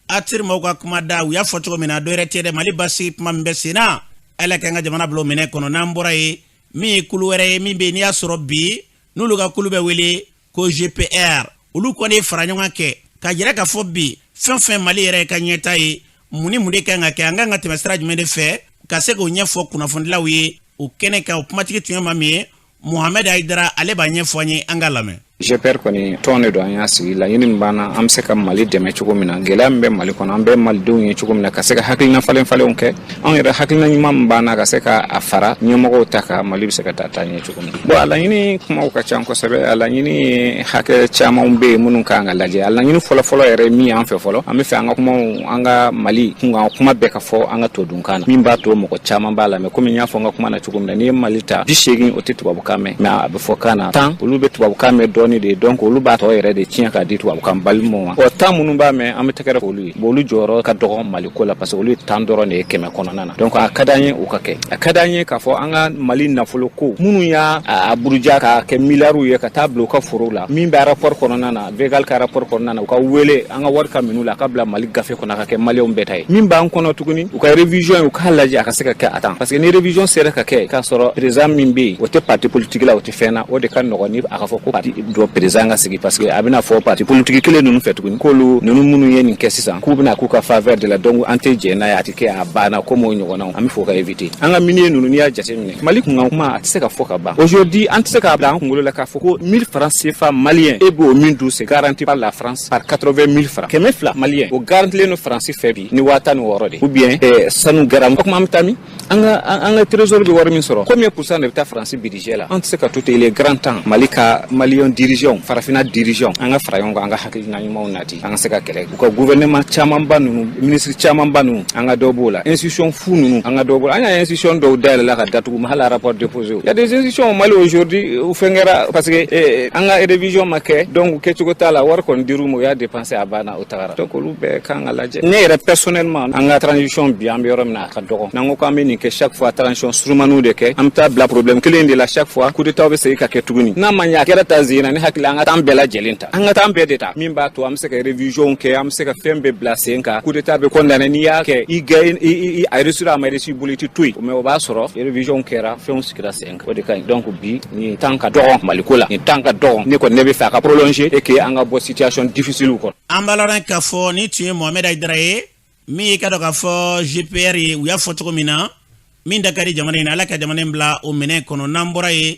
S2: ATIR maaw ka kuma da. U y'a fɔ cogo min na, dɔ wɛrɛ tɛ dɛ, Mali basigi kuma min bɛ sen na, Ala k'an ka jamana bila o minɛ kɔnɔ. N'an bɔra yen, min ye kulu wɛrɛ ye min bɛ yen, n'i y'a sɔrɔ bi n'olu ka kulu bɛ wele ko GPR, olu kɔni ye fara ɲɔgɔn kɛ ka jira k'a fɔ bi, fɛn fɛn Mali yɛrɛ ka ɲɛta ye, mun ni mun de kan ka kɛ, an kan ka tɛmɛ sira jumɛn de fɛ ka se k'o ɲɛfɔ kunnafonidilaw ye o kɛnɛ kan. O kumatigi tun ye maa min ye, Mohamɛd Ayidara, ale b'a ɲɛfɔ an ye, an ka lamɛn.
S6: GPR kɔni tɔn de don, an y'a sigi. Laɲini min b'an na, an bɛ se ka Mali dɛmɛ cogo min na, gɛlɛya min bɛ Mali kɔnɔ, an bɛ malidenw ye cogo min na, ka se ka hakilina falen falenw kɛ. Anw yɛrɛ hakilina ɲuman min b'an na, ka se ka a fara ɲɛmɔgɔw ta kan, Mali bɛ se ka taa ɲɛ cogo min na. Bon, a laɲini kumaw ka ca kosɛbɛ. A laɲini hakɛ camanw bɛ yen minnu kan ka lajɛ. A laɲini fɔlɔfɔlɔ yɛrɛ min y'an fɛ fɔlɔ, an bɛ fɛ an ka kumaw, an ka Mali kunkan kuma bɛɛ ka fɔ an ka todunkan na, min b'a to mɔgɔ caman b'a lamɛn. Komi n y'a fɔ n ka kuma na cogo min na, n'i ye Mali ta, 80, o tɛ tubabukan mɛn, mais a bɛ fɔ kan na. 10, olu bɛ tubabukan mɛn dɔɔni de, donc olu b'a tɔ yɛrɛ de tiɲɛ k'a di tubabukan balimaw ma. Ɔ, 10 minnu b'a mɛn, an bɛ tɛgɛrɛ olu ye. Bon, olu jɔyɔrɔ ka dɔgɔ Mali ko la, parce que olu ye 10 dɔrɔn de ye 100 kɔnɔna na. Donc a ka d'an ye o ka kɛ. A ka d'an ye k'a fɔ an ka Mali nafolo ko, minnu y'a a buruja k'a kɛ miliyariw ye ka taa bila u ka forow la, min bɛ rapport kɔnɔna na, Végal ka rapport kɔnɔna na, u ka wele an ka wari ka minnu la, a ka bila Mali gafe kɔnɔ, a ka kɛ maliyɛnw bɛɛ ta ye. Min b'an kɔnɔ tuguni, u ka révision ye, u k'a lajɛ a ka se ka kɛ a temps, parce que ni révision sera ka kɛ k'a sɔrɔ président min bɛ yen, o tɛ parti politique la, o tɛ fɛn na, o de ka nɔgɔn ni a ka fɔ ko parti dɔ président ka sigi, parce que a bɛna fɔ parti politique kelen ninnu fɛ tuguni k'olu ninnu minnu ye nin kɛ sisan, k'u bɛna k'u ka faveur de la. Donc an tɛ jɛn n'a ye, a tɛ kɛ, a banna. Comme o ɲɔgɔnnaw, an bɛ fɛ o ka éviter. An ka minier ninnu, n'i y'a jateminɛ, Mali kunkan kuma, a tɛ se ka fɔ ka ban. Aujourd'hui, an tɛ se k'a bila an kunkolo la k'a fɔ ko 1000 francs CFA malien, e b'o min dun, c'est garanti par la France par 80 000 francs. 200 malien, o garantilen don Faransi fɛ bi ni 16 000 de, ou bien sanu garam. O kuma, an bɛ taa min? An ka trésor bɛ wari min sɔrɔ, combien pourcent de bɛ taa Faransi budget la? An tɛ se ka to ten. Il est grand temps Mali ka maliyɛn dirigeants, farafinna dirigeants, an ka fara ɲɔgɔn kan, an ka hakilina ɲumanw nati, an ka se ka kɛlɛ. U ka gouvernement camanba ninnu, ministre camanba ninnu, an ka dɔ b'o la. Institution fu ninnu, an ka dɔ b'o la. An y'a institution dɔw dayɛlɛ la ka datugu, ma hali rapport déposé. Il y a des institutions au Mali aujourd'hui u fɛn kɛra parce que an ka révision ma kɛ, donc kɛcogo t'a la. Wari kɔni dir'u ma, u y'a dépensé, a banna, o tagara. Donc olu bɛɛ kan ka lajɛ. Ne yɛrɛ personnellement, an ka transition bi, an bɛ yɔrɔ min na, a ka dɔgɔ. N'an ko k'an bɛ nin kɛ chaque fois, transition surumaniw de kɛ, an bɛ taa bila problème kelen de la chaque fois, coup d'état bɛ segin ka kɛ tuguni. N'a ma ɲɛ a kɛra ta zen na, ne hakili, an ka taa bɛɛ lajɛlen ta, an ka taa bɛɛ de ta, min b'a to an bɛ se ka révision kɛ, an bɛ se ka fɛn bɛɛ bila sen kan. Coup d'état bɛ condamné, n'i y'a kɛ, i gɛ i a réussir, a ma réussir i bolo, i tɛ to yen, mais o b'a sɔrɔ révision kɛra, fɛnw sigira sen kan, o de ka ɲi. Donc bi, nin temps ka dɔgɔ Maliko la, nin temps ka dɔgɔ. Ne kɔni, ne bɛ fɛ a ka prolonger et que an ka bɔ situation difficile kɔnɔ.
S2: An b'a lɔn k'a fɔ ni tun ye Mohamed Hayidara ye, min ye ka dɔn k'a fɔ GPR ye. U y'a fɔ cogo min na, min da ka di jamana in na, Ala ka jamana in bila o minɛn kɔnɔ. N'an bɔra yen,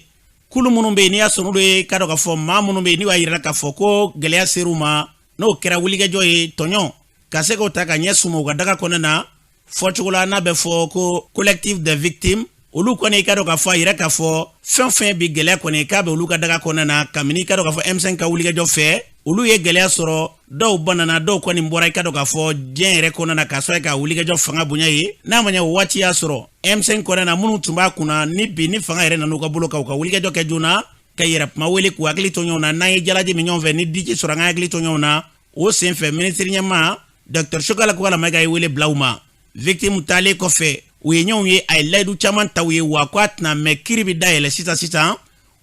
S2: kulu minnu bɛ yen, n'i y'a sɔrɔ olu ye ka dɔn k'a fɔ maa minnu bɛ yen, n'u y'a yira k'a fɔ ko gɛlɛya ser'u ma, n'o kɛra wulikajɔ ye, tɔɲɔ ka se k'o ta ka ɲɛ suma u ka daga kɔnɔna na, fɔcogo la n'a bɛ fɔ ko Collectif des victimes, olu kɔni ka dɔn k'a fɔ a yira k'a fɔ fɛn fɛn bi gɛlɛya kɔni k'a bɛ olu ka daga kɔnɔna na. Kabini i ka dɔn k'a fɔ M5 ka wulikajɔ fɛ, olu ye gɛlɛya sɔrɔ, dɔw banana, dɔw kɔni bɔra i ka dɔn k'a fɔ diɲɛ yɛrɛ kɔnɔna na, k'a sɔrɔ ka wulikajɔ fanga bonya ye. N'a ma ɲɛ o waati y'a sɔrɔ M5 kɔnɔna na, minnu tun b'a kunna ni bi ni fanga yɛrɛ nan'u ka bolo kan, u ka wulikajɔ kɛ joona ka yɛrɛ kuma wele k'u hakili to ɲɔgɔn na. N'an ye jalaji min ɲɔgɔn fɛ, ni diji sɔrɔ, an ka hakili to ɲɔgɔn na. O sen fɛ, minisiri ɲɛmaa Dr Choguel Kokalla Maïga ye wele bila u ma. Victime taalen kɔfɛ, u ye ɲɔgɔn ye, a ye layidu caman ta u ye wa ko a tɛna mɛn, kiiri bɛ dayɛlɛ sisan sisan.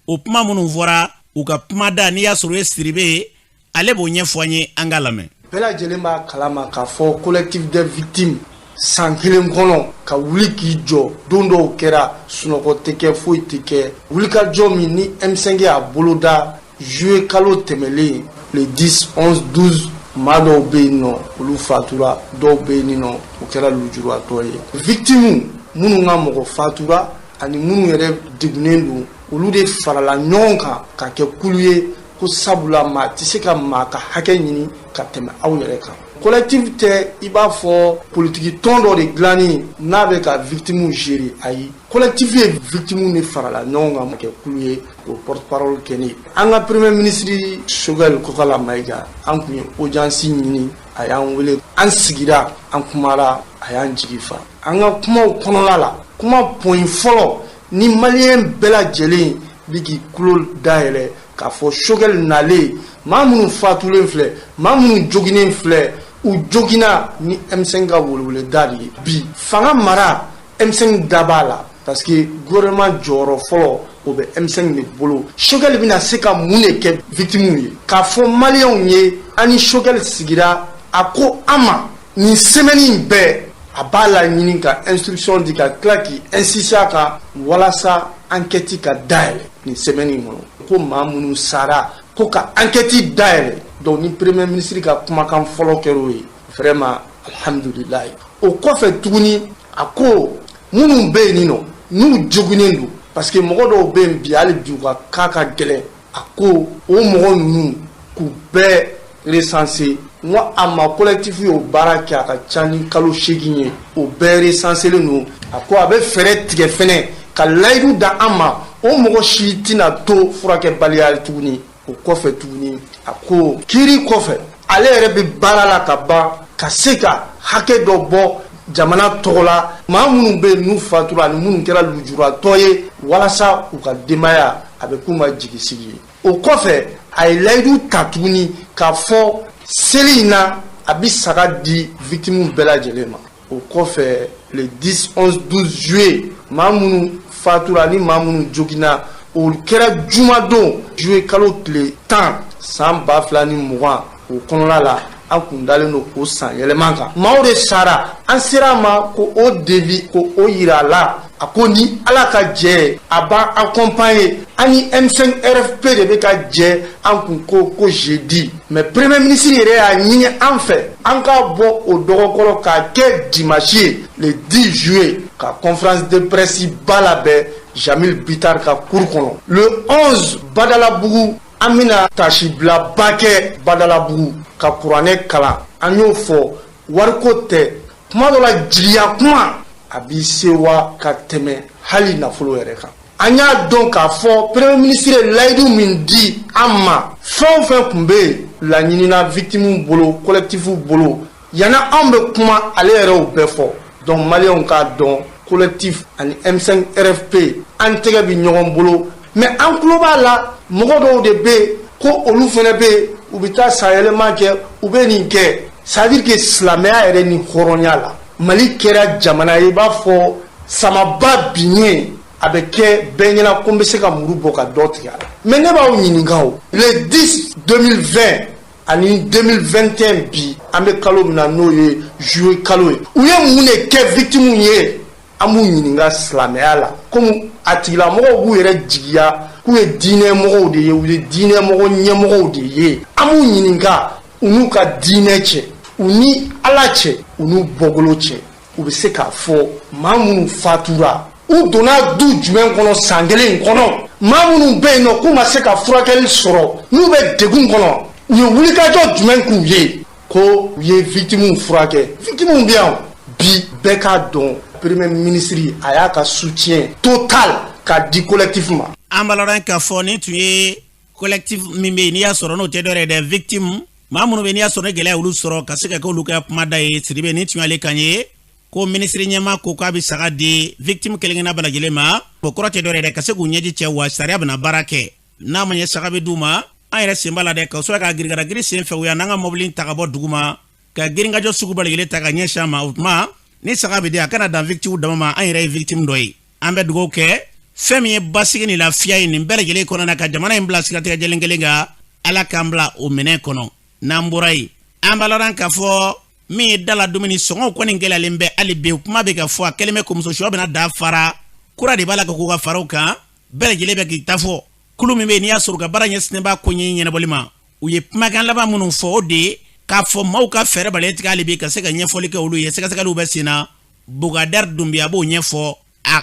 S2: O kuma minnu fɔra u ka kuma da, n'i y'a sɔrɔ o ye Siribe ye, ale b'o ɲɛfɔ an ye, an k'a lamɛn.
S7: Bɛɛ lajɛlen b'a kalama k'a fɔ Collectif des victimes, san kelen kɔnɔ ka wuli k'i jɔ, don dɔw kɛra sunɔgɔ tɛ kɛ, foyi tɛ kɛ. Wulikajɔ min ni M5 y'a boloda juillet kalo tɛmɛlen, le 10, 11, 12, maa dɔw bɛ yen nɔ, olu fatura, dɔw bɛ yen nɔ, o kɛra lujuratɔ ye. Victime minnu ka mɔgɔ fatura ani minnu yɛrɛ degunnen don, olu de farala ɲɔgɔn kan ka kɛ kulu ye, ko sabula maa tɛ se ka maa ka hakɛ ɲini ka tɛmɛ aw yɛrɛ kan. Collectif tɛ i b'a fɔ politiki tɔn dɔ de dilanni n'a bɛ ka victime gérer, ayi. Collectif ye victime de farala ɲɔgɔn kan ka kɛ kulu ye, k'o porte parole kɛ ne ye. An ka premier ministre Choguel Kokalla Maïga, an tun ye audience ɲini, a y'an wele, an sigira, an kumara, a y'an jigi fa. An ka kumaw kɔnɔna la, kuma point fɔlɔ ni maliyɛn bɛɛ lajɛlen bi k'i tulo dayɛlɛ k'a fɔ Choguel nalen, maa minnu fatulen filɛ, maa minnu joginen filɛ, u jogina ni M5 ka weleweleda de ye. Bi fanga mara, M5 da b'a la, parce que gouvernement jɔyɔrɔ fɔlɔ, o bɛ M5 de bolo. Choguel bɛna se ka mun de kɛ victimes ye? K'a fɔ maliyɛnw ye, an ni Choguel sigira, a ko an ma nin semaine in bɛɛ, a b'a la ɲini ka instruction di, ka tila k'i insister a kan walasa enquête ka dayɛlɛ nin semaine in kɔnɔ, ko maa minnu sara, ko ka enquête dayɛlɛ. Donc ni premier ministre ka kumakan fɔlɔ kɛra o ye, vraiment alhamdulilayi. O kɔfɛ tuguni, a ko minnu bɛ yen nɔ, n'u joginnen don, parce que mɔgɔ dɔw bɛ yen bi, hali bi u ka cas ka gɛlɛn. A ko o mɔgɔ ninnu k'u bɛɛ recenser. N ko a ma collectif y'o baara kɛ, a ka ca ni kalo 8 ye, o bɛɛ recensélen don. A ko a bɛ fɛɛrɛ tigɛ fɛnɛ ka layidu da an ma, o mɔgɔ si tɛna to furakɛbaliya tuguni. O kɔfɛ tuguni, a ko kiiri kɔfɛ, ale yɛrɛ bɛ baara la ka ban ka se ka hakɛ dɔ bɔ jamana tɔgɔ la, maa minnu bɛ yen n'u fatura ani minnu kɛra lujuratɔ ye, walasa u ka denbaya a bɛ k'u ma jigisigi ye. O kɔfɛ, a ye layidu ta tuguni k'a fɔ seli in na, a bɛ saga di victimes bɛɛ lajɛlen ma. O kɔfɛ, le 10, 11, 12 juillet, maa minnu fatura ni maa minnu joginna, o kɛra jumadon, juillet kalo tile 10, san 2020. O kɔnɔna la, an kun dalen don o san yɛlɛma kan, maaw de sara. An sera a ma ko o devis ko o yira a la. A ko ni Ala ka jɛ, a b'an accompagner. An ni M5 RFP de bɛ ka jɛ. An kun ko ko jeudi, mais premier ministre yɛrɛ y'a ɲini an fɛ an k'a bɔ o dɔgɔkɔrɔ k'a kɛ dimanche ye, le 10 juillet, ka conférence de presse ba labɛn Jamil Bitar ka cour kɔnɔ. Le 11, Badalabugu, an bɛna tasibilaba kɛ Badalabugu ka kuranɛ kalan. An y'o fɔ, wariko tɛ, kuma dɔ la jigiya kuma a b'i sewa ka tɛmɛ hali nafolo yɛrɛ kan. An y'a dɔn k'a fɔ premier ministre ye layidu min di an ma, fɛn o fɛn tun bɛ yen laɲinina victime bolo, collectif bolo, yanni anw bɛ kuma, ale yɛrɛ y'o bɛɛ fɔ. Donc maliyɛnw k'a dɔn, collectif ani M5 RFP, an tɛgɛ bɛ ɲɔgɔn bolo. Mais an tulo b'a la, mɔgɔ dɔw de bɛ yen ko olu fana bɛ yen, u bɛ taa sanyɛlɛma kɛ, u bɛ nin kɛ. C'est à dire que silamɛya yɛrɛ ni hɔrɔnya la, Mali kɛra jamana ye i b'a fɔ samaba binnen, a bɛ kɛ bɛɛ ɲɛna ko n bɛ se ka muru bɔ ka dɔ tigɛ a la. Mais ne b'aw ɲininka, o le 10 2020 ani 2021, bi an bɛ kalo min na, n'o ye juillet kalo ye, u ye mun de kɛ victimes ye? An b'u ɲininka silamɛya la, komi a tigilamɔgɔw b'u yɛrɛ jigiya k'u ye diinɛ mɔgɔw de ye, u ye diinɛ mɔgɔ ɲɛmɔgɔw de ye. An b'u ɲininka, u n'u ka diinɛ cɛ, u ni Ala cɛ, u n'u bɔkolo cɛ, u bɛ se k'a fɔ maa minnu fatura, u donna du jumɛn kɔnɔ san kelen in kɔnɔ? Maa minnu bɛ yen nɔ k'u ma se ka furakɛli sɔrɔ, n'u bɛ degun kɔnɔ, u ye wulikajɔ jumɛn k'u ye ko u ye victimes furakɛ? Victimes bɛ yan bi. Bɛɛ k'a dɔn, premier ministre a y'a ka soutien total k'a di collectif ma.
S2: An b'a lɔn k'a fɔ nin tun ye collectif min bɛ yen, n'i y'a sɔrɔ n'o tɛ dɔwɛrɛ ye dɛ, victime maa minnu bɛ, n'i y'a sɔrɔ ni gɛlɛya olu sɔrɔ, ka se ka kɛ olu ka kumada ye. Sidibe, nin tun y'ale kan ye ko minisiri ɲɛma ko k'a bɛ saga di victime kelen kelenna bɛɛ lajɛlen ma. O kɔrɔ tɛ dɔwɛrɛ ye dɛ, ka se k'u ɲɛji cɛ wa sariya bɛna baara kɛ. N'a ma ɲɛ saga bɛ d'u ma, an yɛrɛ sen b'a la dɛ, ka sɔrɔ ka girigara sen fɛ u yan n'an ka mɔbili ta ka bɔ dugu ma, ka girinkajɔ sugu bɛɛ lajɛlen ta ka ɲɛsin a ma. O tuma ni saga bɛ di, a kana dan victime dama ma, an yɛrɛ ye victime dɔ ye. An bɛ dugawu kɛ fɛn min ye basigi ni lafiya ye nin bɛɛ lajɛlen kɔnɔna na, ka jamana in bila siratigɛ jɛlen kelen kan, Ala k'an bila o minɛn kɔnɔ. N'an bɔra yen, an b'a lɔn k'a fɔ min ye dala dumuni sɔngɔw kɔni gɛlɛyalen bɛ hali bi. Kuma bɛ ka fɔ, a kɛlen bɛ ko muso sɔ bɛna da fara kura de b'a la ka k'u ka faraw kan. Bɛɛ lajɛlen bɛ k'i ta fɔ. Kulu min bɛ yen, n'i y'a sɔrɔ u ka baara ɲɛsinnen b'a ko ɲɛ ɲɛnabɔli ma, u ye kumakan laban minnu fɔ, o de ye k'a fɔ maaw ka fɛɛrɛ balen tigɛ hali bi ka se ka ɲɛfɔli kɛ olu ye. Sɛgɛsɛgɛliw bɛ sen na. Bukadari Dunbiya b'o ɲɛfɔ,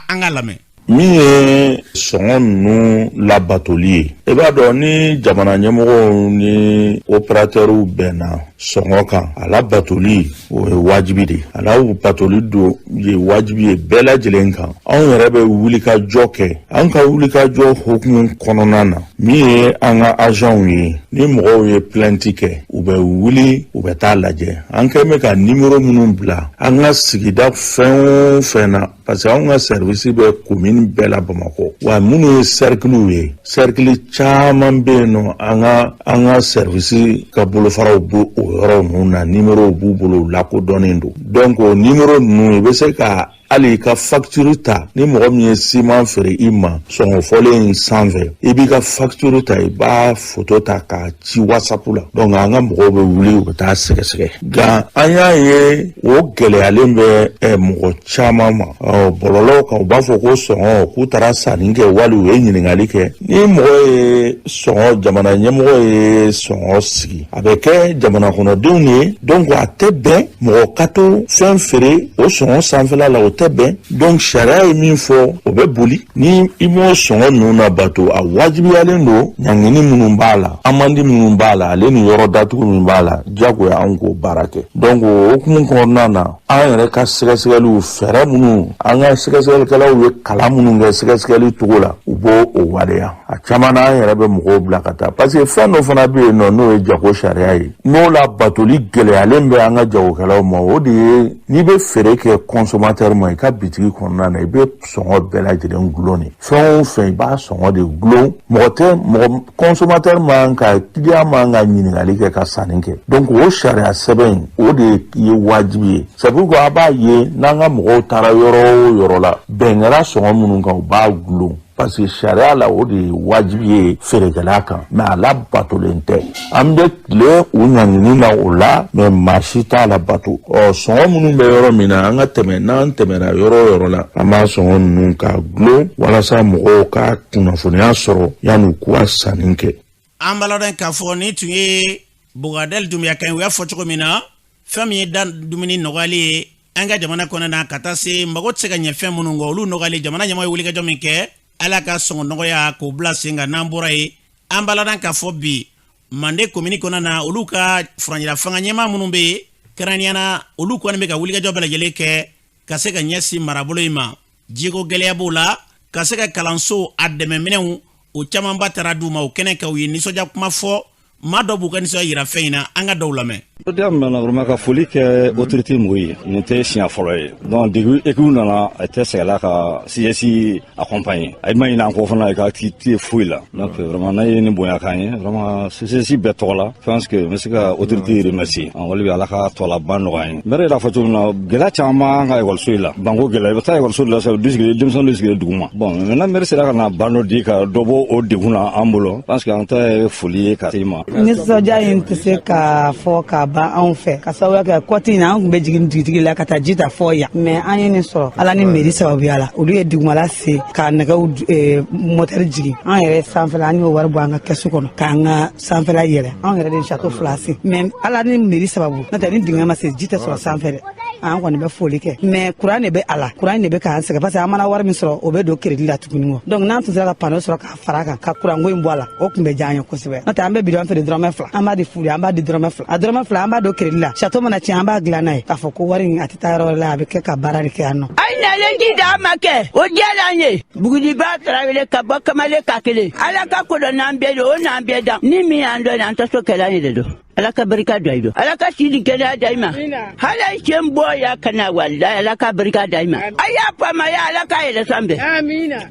S2: an ka lamɛn.
S8: Min ye sɔngɔ ninnu labatoli ye, i b'a dɔn ni jamana ɲɛmɔgɔw ni operatɛriw bɛnna sɔngɔ kan, a labatoli o ye wajibi de ye. A labatoli don ye wajibi ye bɛɛ lajɛlen kan. Anw yɛrɛ bɛ wulikajɔ kɛ. An ka wulikajɔ hukumu kɔnɔna na, min ye an ka agentw ye, ni mɔgɔw ye plainte kɛ, u bɛ wuli, u bɛ taa lajɛ. An kɛn bɛ ka nimero minnu bila an ka sigida fɛn o fɛn na, parce que anw ka service bɛ commune bɛɛ la Bamakɔ wa, minnu ye cerclew ye, cercle caman bɛ yen nɔ, an ka service ka bolofaraw b'o o yɔrɔ ninnu na, numéro b'u bolo, u lakodɔnnen don. Donc o numéro ninnu, i bɛ se ka hali i ka facture ta. Ni mɔgɔ min ye siman feere i ma sɔngɔ fɔlen in sanfɛ, i b'i ka facture ta, i b'a photo ta k'a ci WhatsApp la. Donc an ka mɔgɔw bɛ wuli, u bɛ taa sɛgɛsɛgɛ. Nka an y'a ye o gɛlɛyalen bɛ mɔgɔ caman ma bɔlɔlɔw kan. U b'a fɔ ko sɔngɔ, k'u taara sanni kɛ wali u ye ɲininkali kɛ. Ni mɔgɔ ye sɔngɔ, jamana ɲɛmɔgɔ ye sɔngɔ sigi, a bɛ kɛ jamana kɔnɔdenw ye. Donc a tɛ bɛn mɔgɔ ka to fɛn feere o sɔngɔ sanfɛla la, o tɛ. tɛ bɛn. Donc sariya ye min fɔ, o bɛ boli. Ni i m'o sɔngɔ ninnu labato, a wajibiyalen don ɲangini minnu b'a la, amandi minnu b'a la, ale ni yɔrɔ datugu min b'a la, diyagoya anw k'o baara kɛ. Donc o hukumu kɔnɔna na, an yɛrɛ ka sɛgɛsɛgɛliw fɛɛrɛ minnu, an ka sɛgɛsɛgɛlikɛlaw ye kalan minnu kɛ sɛgɛsɛgɛli cogo la, u b'o o waleya. A caman na, an yɛrɛ bɛ mɔgɔw bila ka taa, parce que fɛn dɔ fana bɛ yen nɔ, n'o ye jago sariya ye, n'o la batoli gɛlɛyalen bɛ an ka jagokɛlaw ma. O de ye, n'i bɛ feere kɛ consommateur ma i ka bitigi kɔnɔna na, i bɛ sɔngɔ bɛɛ lajɛlen gulon de. Fɛn o fɛn, i b'a sɔngɔ de gulon. Mɔgɔ tɛ mɔgɔ consommateur man ka, client man ka ɲininkali kɛ ka sanni kɛ. Donc o sariya sɛbɛn in, o de ye wajibi ye. C'est pourquoi a b'a ye, n'an ka mɔgɔw taara yɔrɔ o yɔrɔ la, bɛn kɛra sɔngɔ minnu kan, u b'a gulon, parce que sariya la, o de ye wajibi ye feerekɛla kan. Mais a labatolen tɛ. An bɛ tile u ɲangini na o la, mais maa si t'a labato. Ɔ sɔngɔ minnu bɛ yɔrɔ min na, an ka tɛmɛ, n'an tɛmɛna yɔrɔ o yɔrɔ la, an b'a sɔngɔ ninnu k'a gulon walasa mɔgɔw ka kunnafoniya sɔrɔ yanni u k'u sanni kɛ.
S2: An b'a ladɔn k'a fɔ nin tun ye Bogadɛli Dunbiya kan ye. U y'a fɔ cogo min na, fɛn min ye da dumuni nɔgɔyali ye an ka jamana kɔnɔ na, ka taa se mago tɛ se ka ɲɛ fɛn minnu kɔ, olu nɔgɔyali, jamana ɲɛmɔgɔ ye wulikajɔ min kɛ, ala ka sɔngɔ nɔgɔya k'o bila sen kan. N'an bɔra yen, an b'a ladɔn k'a fɔ bi, Mande komini kɔnɔ na, olu ka furancɛla fanga ɲɛmaa minnu bɛ yen, kɛrɛnkɛrɛnnenya na, olu kɔni bɛ ka wulikajɔ bɛɛ lajɛlen kɛ ka se ka ɲɛsin marabolo in ma. Jiko gɛlɛya b'o la, ka se ka kalanso a dɛmɛminɛnw, o camanba taara d'u ma. O kɛnɛ kan, u ye nisɔndiya kuma fɔ. Maa dɔ b'u ka nisɔndiya yira fɛn in na, an ka dɔw lamɛn.
S9: Nisɔndiya min bɛ na, vraiment ka foli kɛ autorité mɔgɔw ye. Nin tɛ siɲɛ fɔlɔ ye. Donc depuis équipe nana, a tɛ sɛgɛnla ka CSI accompagner. A ma ɲinɛ an kɔ fana, ka tɛ foyi la. Donc vraiment, n'a ye nin bonya k'an ye, vraiment CSI bɛɛ tɔgɔ la, je pense que n bɛ se ka autorité remercier. Wali bɛ Ala ka tɔ laban nɔgɔya an ye. Maire yɛrɛ fɔ cogo min na, gɛlɛya caman b'an ka ekɔliso in la. Banko gɛlɛya, i bɛ taa ekɔliso de la sisan, du sigilen, denmisɛnninw de sigilen dugu ma. Bon, maintenant maire sera ka na ban dɔ di ka dɔ bɔ o degun na an bolo. Je pense que an ta ye foli ye ka se i ma.
S10: Nisɔndiya in tɛ se ka fɔ ka ban anw fɛ, ka sababuya kɛ kɔti in na, an tun bɛ jigin dugutigi la ka taa ji ta fɔ yan. Mais an ye nin sɔrɔ Ala ni mairie sababuya la. Olu ye dugumala se ka nɛgɛw mɔtɛri jigin, an yɛrɛ sanfɛla, an y'o wari bɔ an ka kɛsu kɔnɔ k'an ka sanfɛla yɛlɛ. Anw yɛrɛ de château fila sen, mais Ala ni mairie sababu, n'o tɛ ni dingɛ ma se, ji tɛ sɔrɔ sanfɛ dɛ. An kɔni bɛ foli kɛ, mais kuran de bɛ a la, kuran de bɛ k'an sɛgɛn, parce que an mana wari min sɔrɔ, o bɛ don crédit la tuguni kɔ. Donc n'an tun sera ka panneau sɔrɔ k'a fara kan ka kuranko in bɔ a la, o tun bɛ diya an ye kosɛbɛ. N'o tɛ, an bɛ bidon feere dɔrɔmɛ 2, an b'a di furu, an b'a di dɔrɔmɛ 2. A dɔrɔmɛ 2, an b'a don crédit la. Château mana tiɲɛ, an b'a dilan n'a ye, k'a fɔ ko wari in a tɛ taa yɔrɔ wɛrɛ la, a bɛ kɛ ka baara de kɛ yan nɔ.
S11: A ye nalen ji d'an ma kɛ, o diyara an ye. Bugudiba Tarawele ka bɔ kamalen ka kelen, Ala ka ko dɔ n'an bɛɛ don, o n'an bɛɛ dan ni min y'an dɔn, an tɛ so kɛlɛ ye de don. Ala ka barika da i don, Ala ka si ni kɛnɛya da i ma. Hali i sen bɔ ya ka na, walayi, Ala ka barika da i ma. A y'a faamaya, Ala k'a yɛlɛ sanfɛ.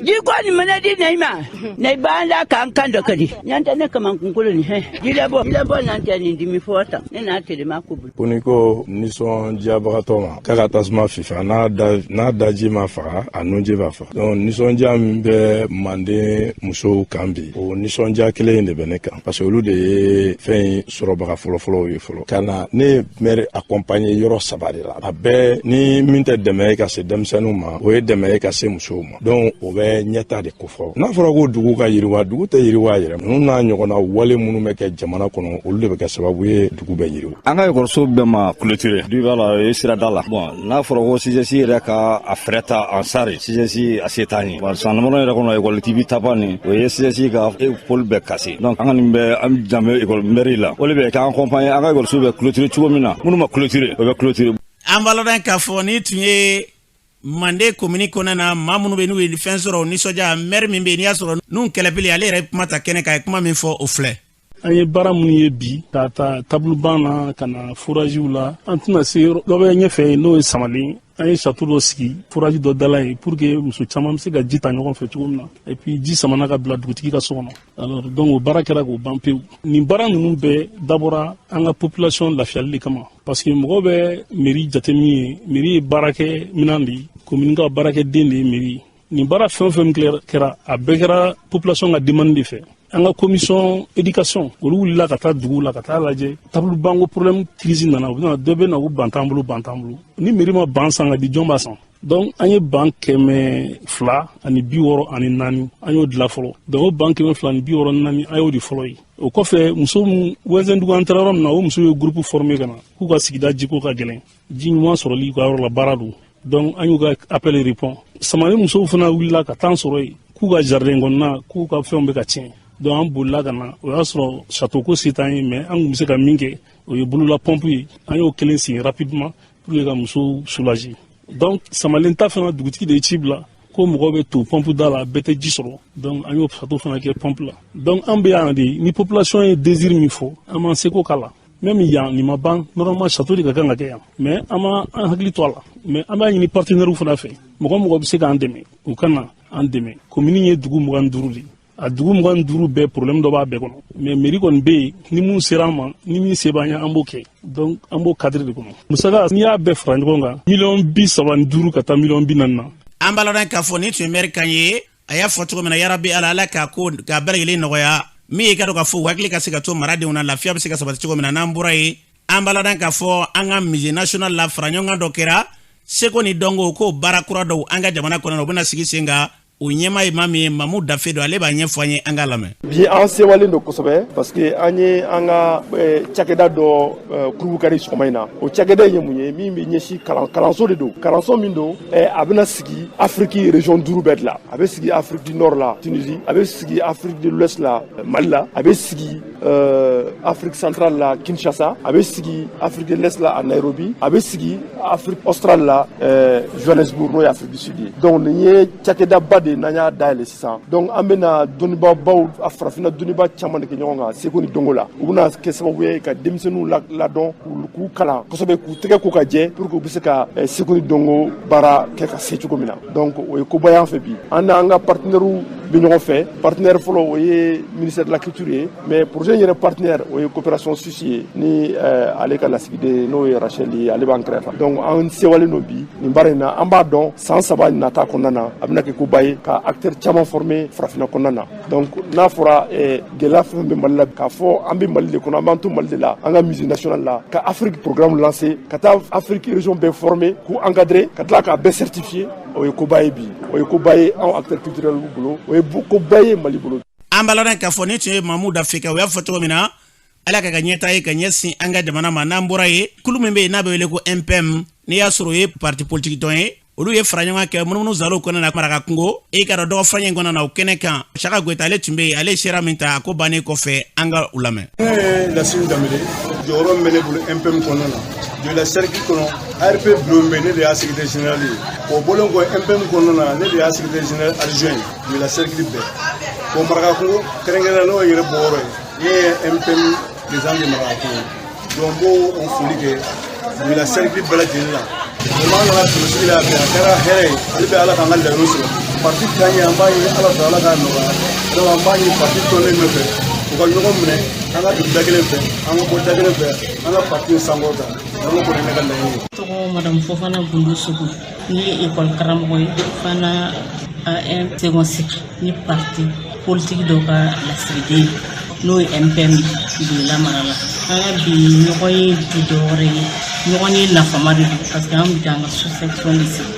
S11: Jiko nin mana di ne ma, ne b'an la k'an kan dɔ kadi ɲan tɛ ne kamankunkolo ni hɛn jilɛbɔ jilɛbɔ n'an tɛ nin dimi fɔ tan ne n'a telema ko bolo.
S12: Ko n'i ko nisɔndiyabagatɔ ma k'a ka tasuma fifa, n'a daji ma faga, a nunji b'a faga. Donc nisɔndiya min bɛ Manden musow kan bi, o nisɔndiya kelen in de bɛ ne kan, parce que olu de ye fɛn in sɔrɔbaga fɔlɔfɔlɔw ye fɔlɔ ka na. Ne ye maire accompagner yɔrɔ saba de la. A bɛɛ ni min tɛ dɛmɛ ye ka se denmisɛnninw ma, o ye dɛmɛ ye ka se musow ma. Donc o bɛ ɲɛta de kofɔ. N'a fɔra ko dugu ka yiriwa, dugu tɛ yiriwa a yɛrɛ. Ninnu n'a ɲɔgɔnna wale minnu bɛ kɛ jamana kɔnɔ, olu de bɛ kɛ sababu ye dugu bɛ yiriwa.
S9: An ka ekɔliso bɛɛ ma clôturer, du b'a la, o ye sirada la. Bon, n'a fɔra ko CGS yɛrɛ ka a fɛrɛ ta en charge, CGS a se t'an ye. San damadɔ yɛrɛ kɔnɔ, ekɔli tibi tapa nin, o ye CGS ka pôle bɛɛ casser. Donc an ka nin bɛɛ, an jan bɛ ekɔli mairie la, o de bɛ k'an accompagner, an ka ekɔliso bɛ clôturer cogo min na, minnu ma clôturer, o bɛ clôturer.
S2: An b'a ladɔn k'a fɔ ni tun ye Mande komini kɔnɔna na, maa minnu bɛ n'u ye fɛn sɔrɔ, o nisɔndiya. Maire min bɛ yen, n'i y'a sɔrɔ n'u kɛlɛpele, ale yɛrɛ kuma ta kɛnɛ kan, a ye kuma min fɔ, o filɛ.
S13: An ye baara minnu ye bi, k'a ta tableau-banc na ka na foragew la, an tɛna se dɔ bɛ ɲɛfɛ, n'o ye Samalen. An ye château dɔ sigi, forage dɔ dala yen, pour que muso caman bɛ se ka ji ta ɲɔgɔn fɛ cogo min na. Et puis ji samana ka bila dugutigi ka so kɔnɔ. Alors donc o baara kɛra k'o ban pewu. Nin baara ninnu bɛɛ dabɔra an ka population lafiyali de kama, parce que mɔgɔw bɛ mairie jate min ye, mairie ye baarakɛ minɛn de ye, commune ka baarakɛden de ye mairie ye. Nin baara fɛn o fɛn kɛra, a bɛɛ kɛra population ka demande de fɛ. An ka commission éducation, olu wulila ka taa dugu la ka taa lajɛ tableau-banc ko problème. Crise nana, u bɛna, dɔ bɛ na ko ban t'an bolo, ban t'an bolo. Ni mairie ma ban san ka di, jɔn b'a san? Donc an ye ban 264, an y'o dilan fɔlɔ. Donc o ban 264, an y'o de fɔlɔ ye. O kɔfɛ, muso min Wɛnzɛndugu, an taara yɔrɔ min na, o muso ye groupe formé ka na k'u ka sigida jiko ka gɛlɛn, ji ɲuman sɔrɔli ka yɔrɔ la baara don. Donc an y'u ka appel répond. Samalen musow fana wulila ka taa sɔrɔ yen k'u ka jardin kɔnɔna, k'u ka fɛnw bɛ ka tiɲɛ. Donc an bolila ka na. O y'a sɔrɔ château ko se t'an ye, mais an tun bɛ se ka min kɛ, o ye bolola pompe ye. An y'o kelen sigi rapidement pour que ka musow soulager. Donc Samalen ta fana, dugutigi de ye ci bila ko mɔgɔw bɛ to pompe da la, bɛɛ tɛ ji sɔrɔ. Donc an y'o château fana kɛ pompe la. Donc an bɛ yan de, ni population ye désir min fɔ, an b'an seko k'a la. Même yan nin ma ban, normalement château de ka kan ka kɛ yan, mais an ma an hakili to a la. Mais an b'a ɲini partenaires fana fɛ, mɔgɔ mɔgɔ bɛ se k'an dɛmɛ, u ka na an dɛmɛ. Commune ye dugu 25 de ye. A dugu 25 bɛɛ, problème dɔ b'a bɛɛ kɔnɔ, mais mairie kɔni bɛ yen. Ni mun sera an ma, ni min se b'an ye, an b'o kɛ. Donc an b'o cadre de kɔnɔ. Musaka, n'i y'a bɛɛ fara ɲɔgɔn kan, miliyɔn 35 ka taa miliyɔn 40 na.
S2: An b'a lɔn k'a fɔ nin tun ye maire kan ye. A y'a fɔ cogo min na, yarabi Ala, Ala k'a ko k'a bɛɛ lajɛlen nɔgɔya. Min ye ka dɔn k'a fɔ u hakili ka se ka to maradenw na, lafiya bɛ se ka sabati cogo min na. N'an bɔra yen, an b'a lɔn k'a fɔ an ka musée national la, fara ɲɔgɔn kan dɔ kɛra seko ni dɔnko ko baara kura dɔw an ka jamana kɔnɔ, u bɛna sigi sen kan. O ɲɛmaa ye maa min ye, Mamu Dafe don, ale b'a ɲɛfɔ an ye, an k'a lamɛn.
S14: Bi an sewalen don kosɛbɛ, parce que an ye an ka cakɛda dɔ kurubukari sɔgɔma in na. O cakɛda in ye mun ye? Min bɛ ɲɛsin kalan, kalanso de don. Kalanso min don, a bɛna sigi Afiriki région duuru bɛɛ de la. A bɛ sigi Afrique du Nord la, Tunisie. A bɛ sigi Afrique de l'Ouest la, Mali la. A bɛ sigi Afrique centrale la, Kinshasa. A bɛ sigi Afrique de l'Est la, à Nairobi. A bɛ sigi Afrique australe la, Johannesburg, n'o ye Afrique du Sud ye. Donc nin ye cakɛdaba de n'an y'a dayɛlɛ sisan. Donc an bɛna dɔnnibabaw, farafinna dɔnniba caman de kɛ ɲɔgɔn kan seko ni dɔnko la. U bɛna kɛ sababu ye ka denmisɛnninw ladɔn, k'u kalan kosɛbɛ, k'u tɛgɛ ko ka jɛ, pour que u bɛ se ka seko ni dɔnko baara kɛ ka se cogo min na. Donc o ye koba y'an fɛ bi. An n'an ka partenaires bɛ ɲɔgɔn fɛ. Partenaire fɔlɔ, o ye ministère de la Culture ye, mais projet in yɛrɛ partenaire, o ye Coopération suisse ye, ni ale ka lasigiden, n'o ye Rachel ye, ale b'an kɛrɛfɛ. Donc an sewalen don bi nin baara in na. An b'a dɔn san 3 nata kɔnɔna na, a bɛna kɛ koba ye ka acteur caman former farafinna kɔnɔna na. Donc n'a fɔra gɛlɛya fɛn fɛn bɛ Mali la, k'a fɔ an bɛ Mali de kɔnɔ, an b'an to Mali de la, an ka musée national la, ka Afrique programme lancer, ka taa Afrique région bɛɛ former, k'u encadrer, ka tila k'a bɛɛ certifier, o ye koba ye bi. O ye koba ye anw acteur culturel bolo, o ye koba ye Mali bolo.
S2: An b'a lɔn k'a fɔ nin tun ye Mamu Dafe kan. O y'a fɔ cogo min na, Ala ka ɲɛta ye ka ɲɛsin an ka jamana ma. N'an bɔra yen, kulu min bɛ yen n'a bɛ wele ko MPM, n'i y'a sɔrɔ o ye parti politique tɔn ye, olu ye fara ɲɔgɔn kɛ munumunu zalow kɔnɔna na Maraka kungo. E ka dɔn dɔgɔ furaɲɛ kɔnɔna na, o kɛnɛ kan, Saka Goyita, ale tun bɛ yen, ale ye sera min ta a ko bannen kɔfɛ, an ka u lamɛn.
S15: Ne ye Lasini Danbele. Jɔyɔrɔ min bɛ ne bolo MPM kɔnɔna na, Joyila cercle kɔnɔ, ARP bureau min bɛ, ne de y'a secrétaire général ye. O bɔlen kɔ, MPM kɔnɔna na, ne de y'a secrétaire général adjoint ye Joyila cercle bɛɛ. Bon, Maraka kungo kɛrɛnkɛrɛnnenya, n'o ye yɛrɛ bɔyɔrɔ ye, ne ye MPM président de Maraka kungo. Donc n b'o o foli kɛ Joyila cercle bɛɛ lajɛlen la. Vraiment, an nana dugusigi la bi, a kɛra hɛrɛ ye. Hali bi, Ala k'an ka laɲiniw sɔrɔ. Parti taa ɲɛ, an b'a ɲini Ala fɛ, Ala k'a nɔgɔya. Donc an b'a ɲini parti tɔnden bɛɛ fɛ, u ka ɲɔgɔn minɛ, an ka don da kelen fɛ, an ka bɔ da kelen fɛ, an ka parti sankɔrɔta. Donc o kɔni ye ne ka laɲini ye.
S16: Tɔgɔ Madame Fofana Gundo Sogo. Ne ye école karamɔgɔ ye fana, A1 second cycle, ni parti politique dɔ ka lasigiden ye, n'o ye MPM Joyila mara la. An ka bi ɲɔgɔn ye ti dɔwɛrɛ ye, ɲɔgɔn ye nafama de don, parce que an bɛ k'an ka sous section de sigi,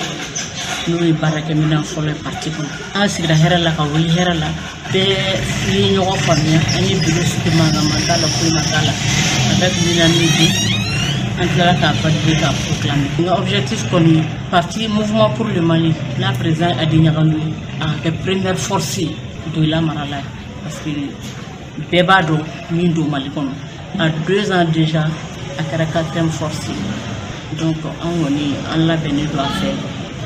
S16: n'o ye baarakɛminɛn fɔlɔ ye parti kɔnɔ. An sigira hɛrɛ la ka wuli hɛrɛ la, bɛɛ ye ɲɔgɔn faamuya. An ye bureau sigi, mankan ma k'a la, foyi ma k'a la, avec l'unanimité. An tilala k'a valider, k'a proclamer. N ka objectif kɔni, parti Mouvement pour le Mali n'a président Adi Ɲagando ye, a ka kɛ première force ye Joyila mara la, parce que bɛɛ b'a dɔn min don Mali kɔnɔ. A 2 ans déjà, a kɛra quatrième force ye. Donc an kɔni, an labɛnnen don a fɛ.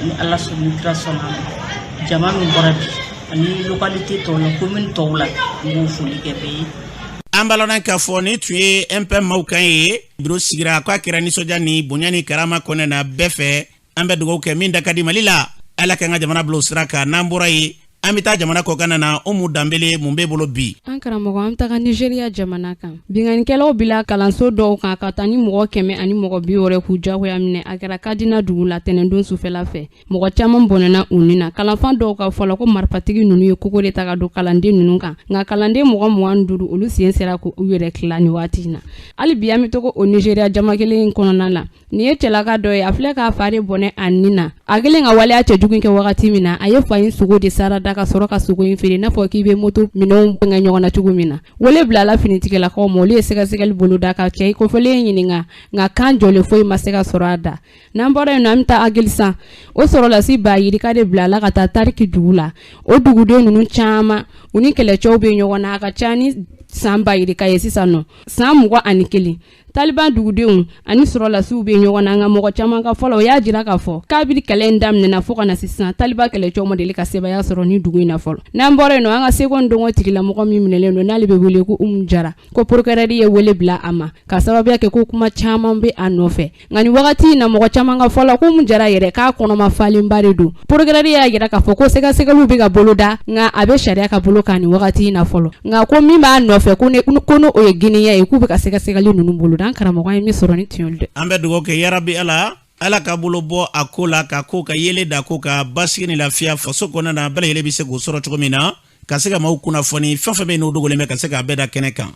S16: Ni Ala sɔnna, ni kira sɔnna a ma, jama min bɔra bi ani localité tɔw la, commune tɔw la, n b'o foli kɛ bɛɛ ye.
S2: An b'a lɔn k'a fɔ nin tun ye MPM maaw kan ye. Biro sigira k'a kɛra nisɔndiya ni bonya ni karama kɔnɛ na bɛɛ fɛ. An bɛ dugawu kɛ, min da ka di Mali la, Ala k'an ka jamana bila o sira kan. N'an bɔra yen, an bɛ taa jamana kɔkan na. Umu Danbele, mun b'e bolo bi?
S17: An karamɔgɔ, an bɛ taga Nizeriya jamana kan. Binkannikɛlaw bila kalanso dɔw kan ka taa ni mɔgɔ 160 k'u jagoya minɛ. A kɛra Kaduna dugu la tɛnɛndon sufɛla fɛ. Mɔgɔ caman bɔnɛna u ni na. Kalanfa dɔw ka fɔ la, ko marifatigi ninnu ye kogo de ta ka don kalanden ninnu kan, nka kalanden mɔgɔ 25, olu sen sera k'u yɛrɛ tila nin waati in na. Hali bi, an bɛ to o Nizeriya jama kelen in kɔnɔna la. Nin ye cɛlaka dɔ ye, a filɛ k'a fa de bɔnɛ a ni na. A kɛlen ka waleya cɛjugu kɛ wagati min na, a ye fa in sogo de sarada. ka sɔrɔ ka sogo in feere i n'a fɔ k'i bɛ moto minɛnw fɛngɛ ɲɔgɔn na cogo min na. Wele bilala finitigilakaw ma, olu ye sɛgɛsɛgɛli boloda ka cɛ kofɔlen ɲininka, nka kan jɔlen foyi ma se ka sɔrɔ a da. N'an bɔra yen nɔ, an bɛ taa Agilisan. O sɔrɔlasi ba yirika de bilala ka taa Tariki dugu la. O duguden ninnu caman, u ni kɛlɛcɛw bɛ ɲɔgɔn na, a ka ca ni san ba yirika ye sisan nɔ, san 21. Taliban dugudenw ani sɔrɔlasiw bɛ ɲɔgɔn na, nka mɔgɔ caman ka fɔ la, o y'a jira k'a fɔ kabiri kɛlɛ in daminɛna fo ka na sisan, taliban kɛlɛcɛw ma deli ka sebaaya sɔrɔ ni dugu in na fɔlɔ. N'an bɔra yen nɔ, an ka seko ni dɔnko tigilamɔgɔ min minɛlen don, n'ale bɛ wele ko Umu Jara, ko procureur ye wele bila a ma ka sababuya kɛ ko kuma caman bɛ a nɔfɛ. Nka nin wagati in na, mɔgɔ caman ka fɔ la, ko Umu Jara yɛrɛ k'a kɔnɔma falenba de don. Procureur y'a jira k'a fɔ ko sɛgɛsɛgɛliw bɛ ka boloda, nka a bɛ sariya ka bolo kan nin wagati in na fɔlɔ. Nka ko min b'a nɔfɛ, ko n'o ye Guinéen ye, k'u bɛ ka sɛgɛsɛgɛli ninnu boloda. An karamɔgɔ ye min sɔrɔ ni tiɲɛ dɛ.
S2: An bɛ dugawu kɛ, yarabi Ala, Ala ka bolo bɔ a ko la, ka ko ka yeelen da ko ka basigi ni lafiya faso kɔnɔna na, bɛɛ lajɛlen bɛ se k'o sɔrɔ cogo min na, ka se ka maaw kunnafoni fɛn fɛn bɛ yen n'o dogolen bɛ, ka se k'a bɛɛ da kɛnɛ kan.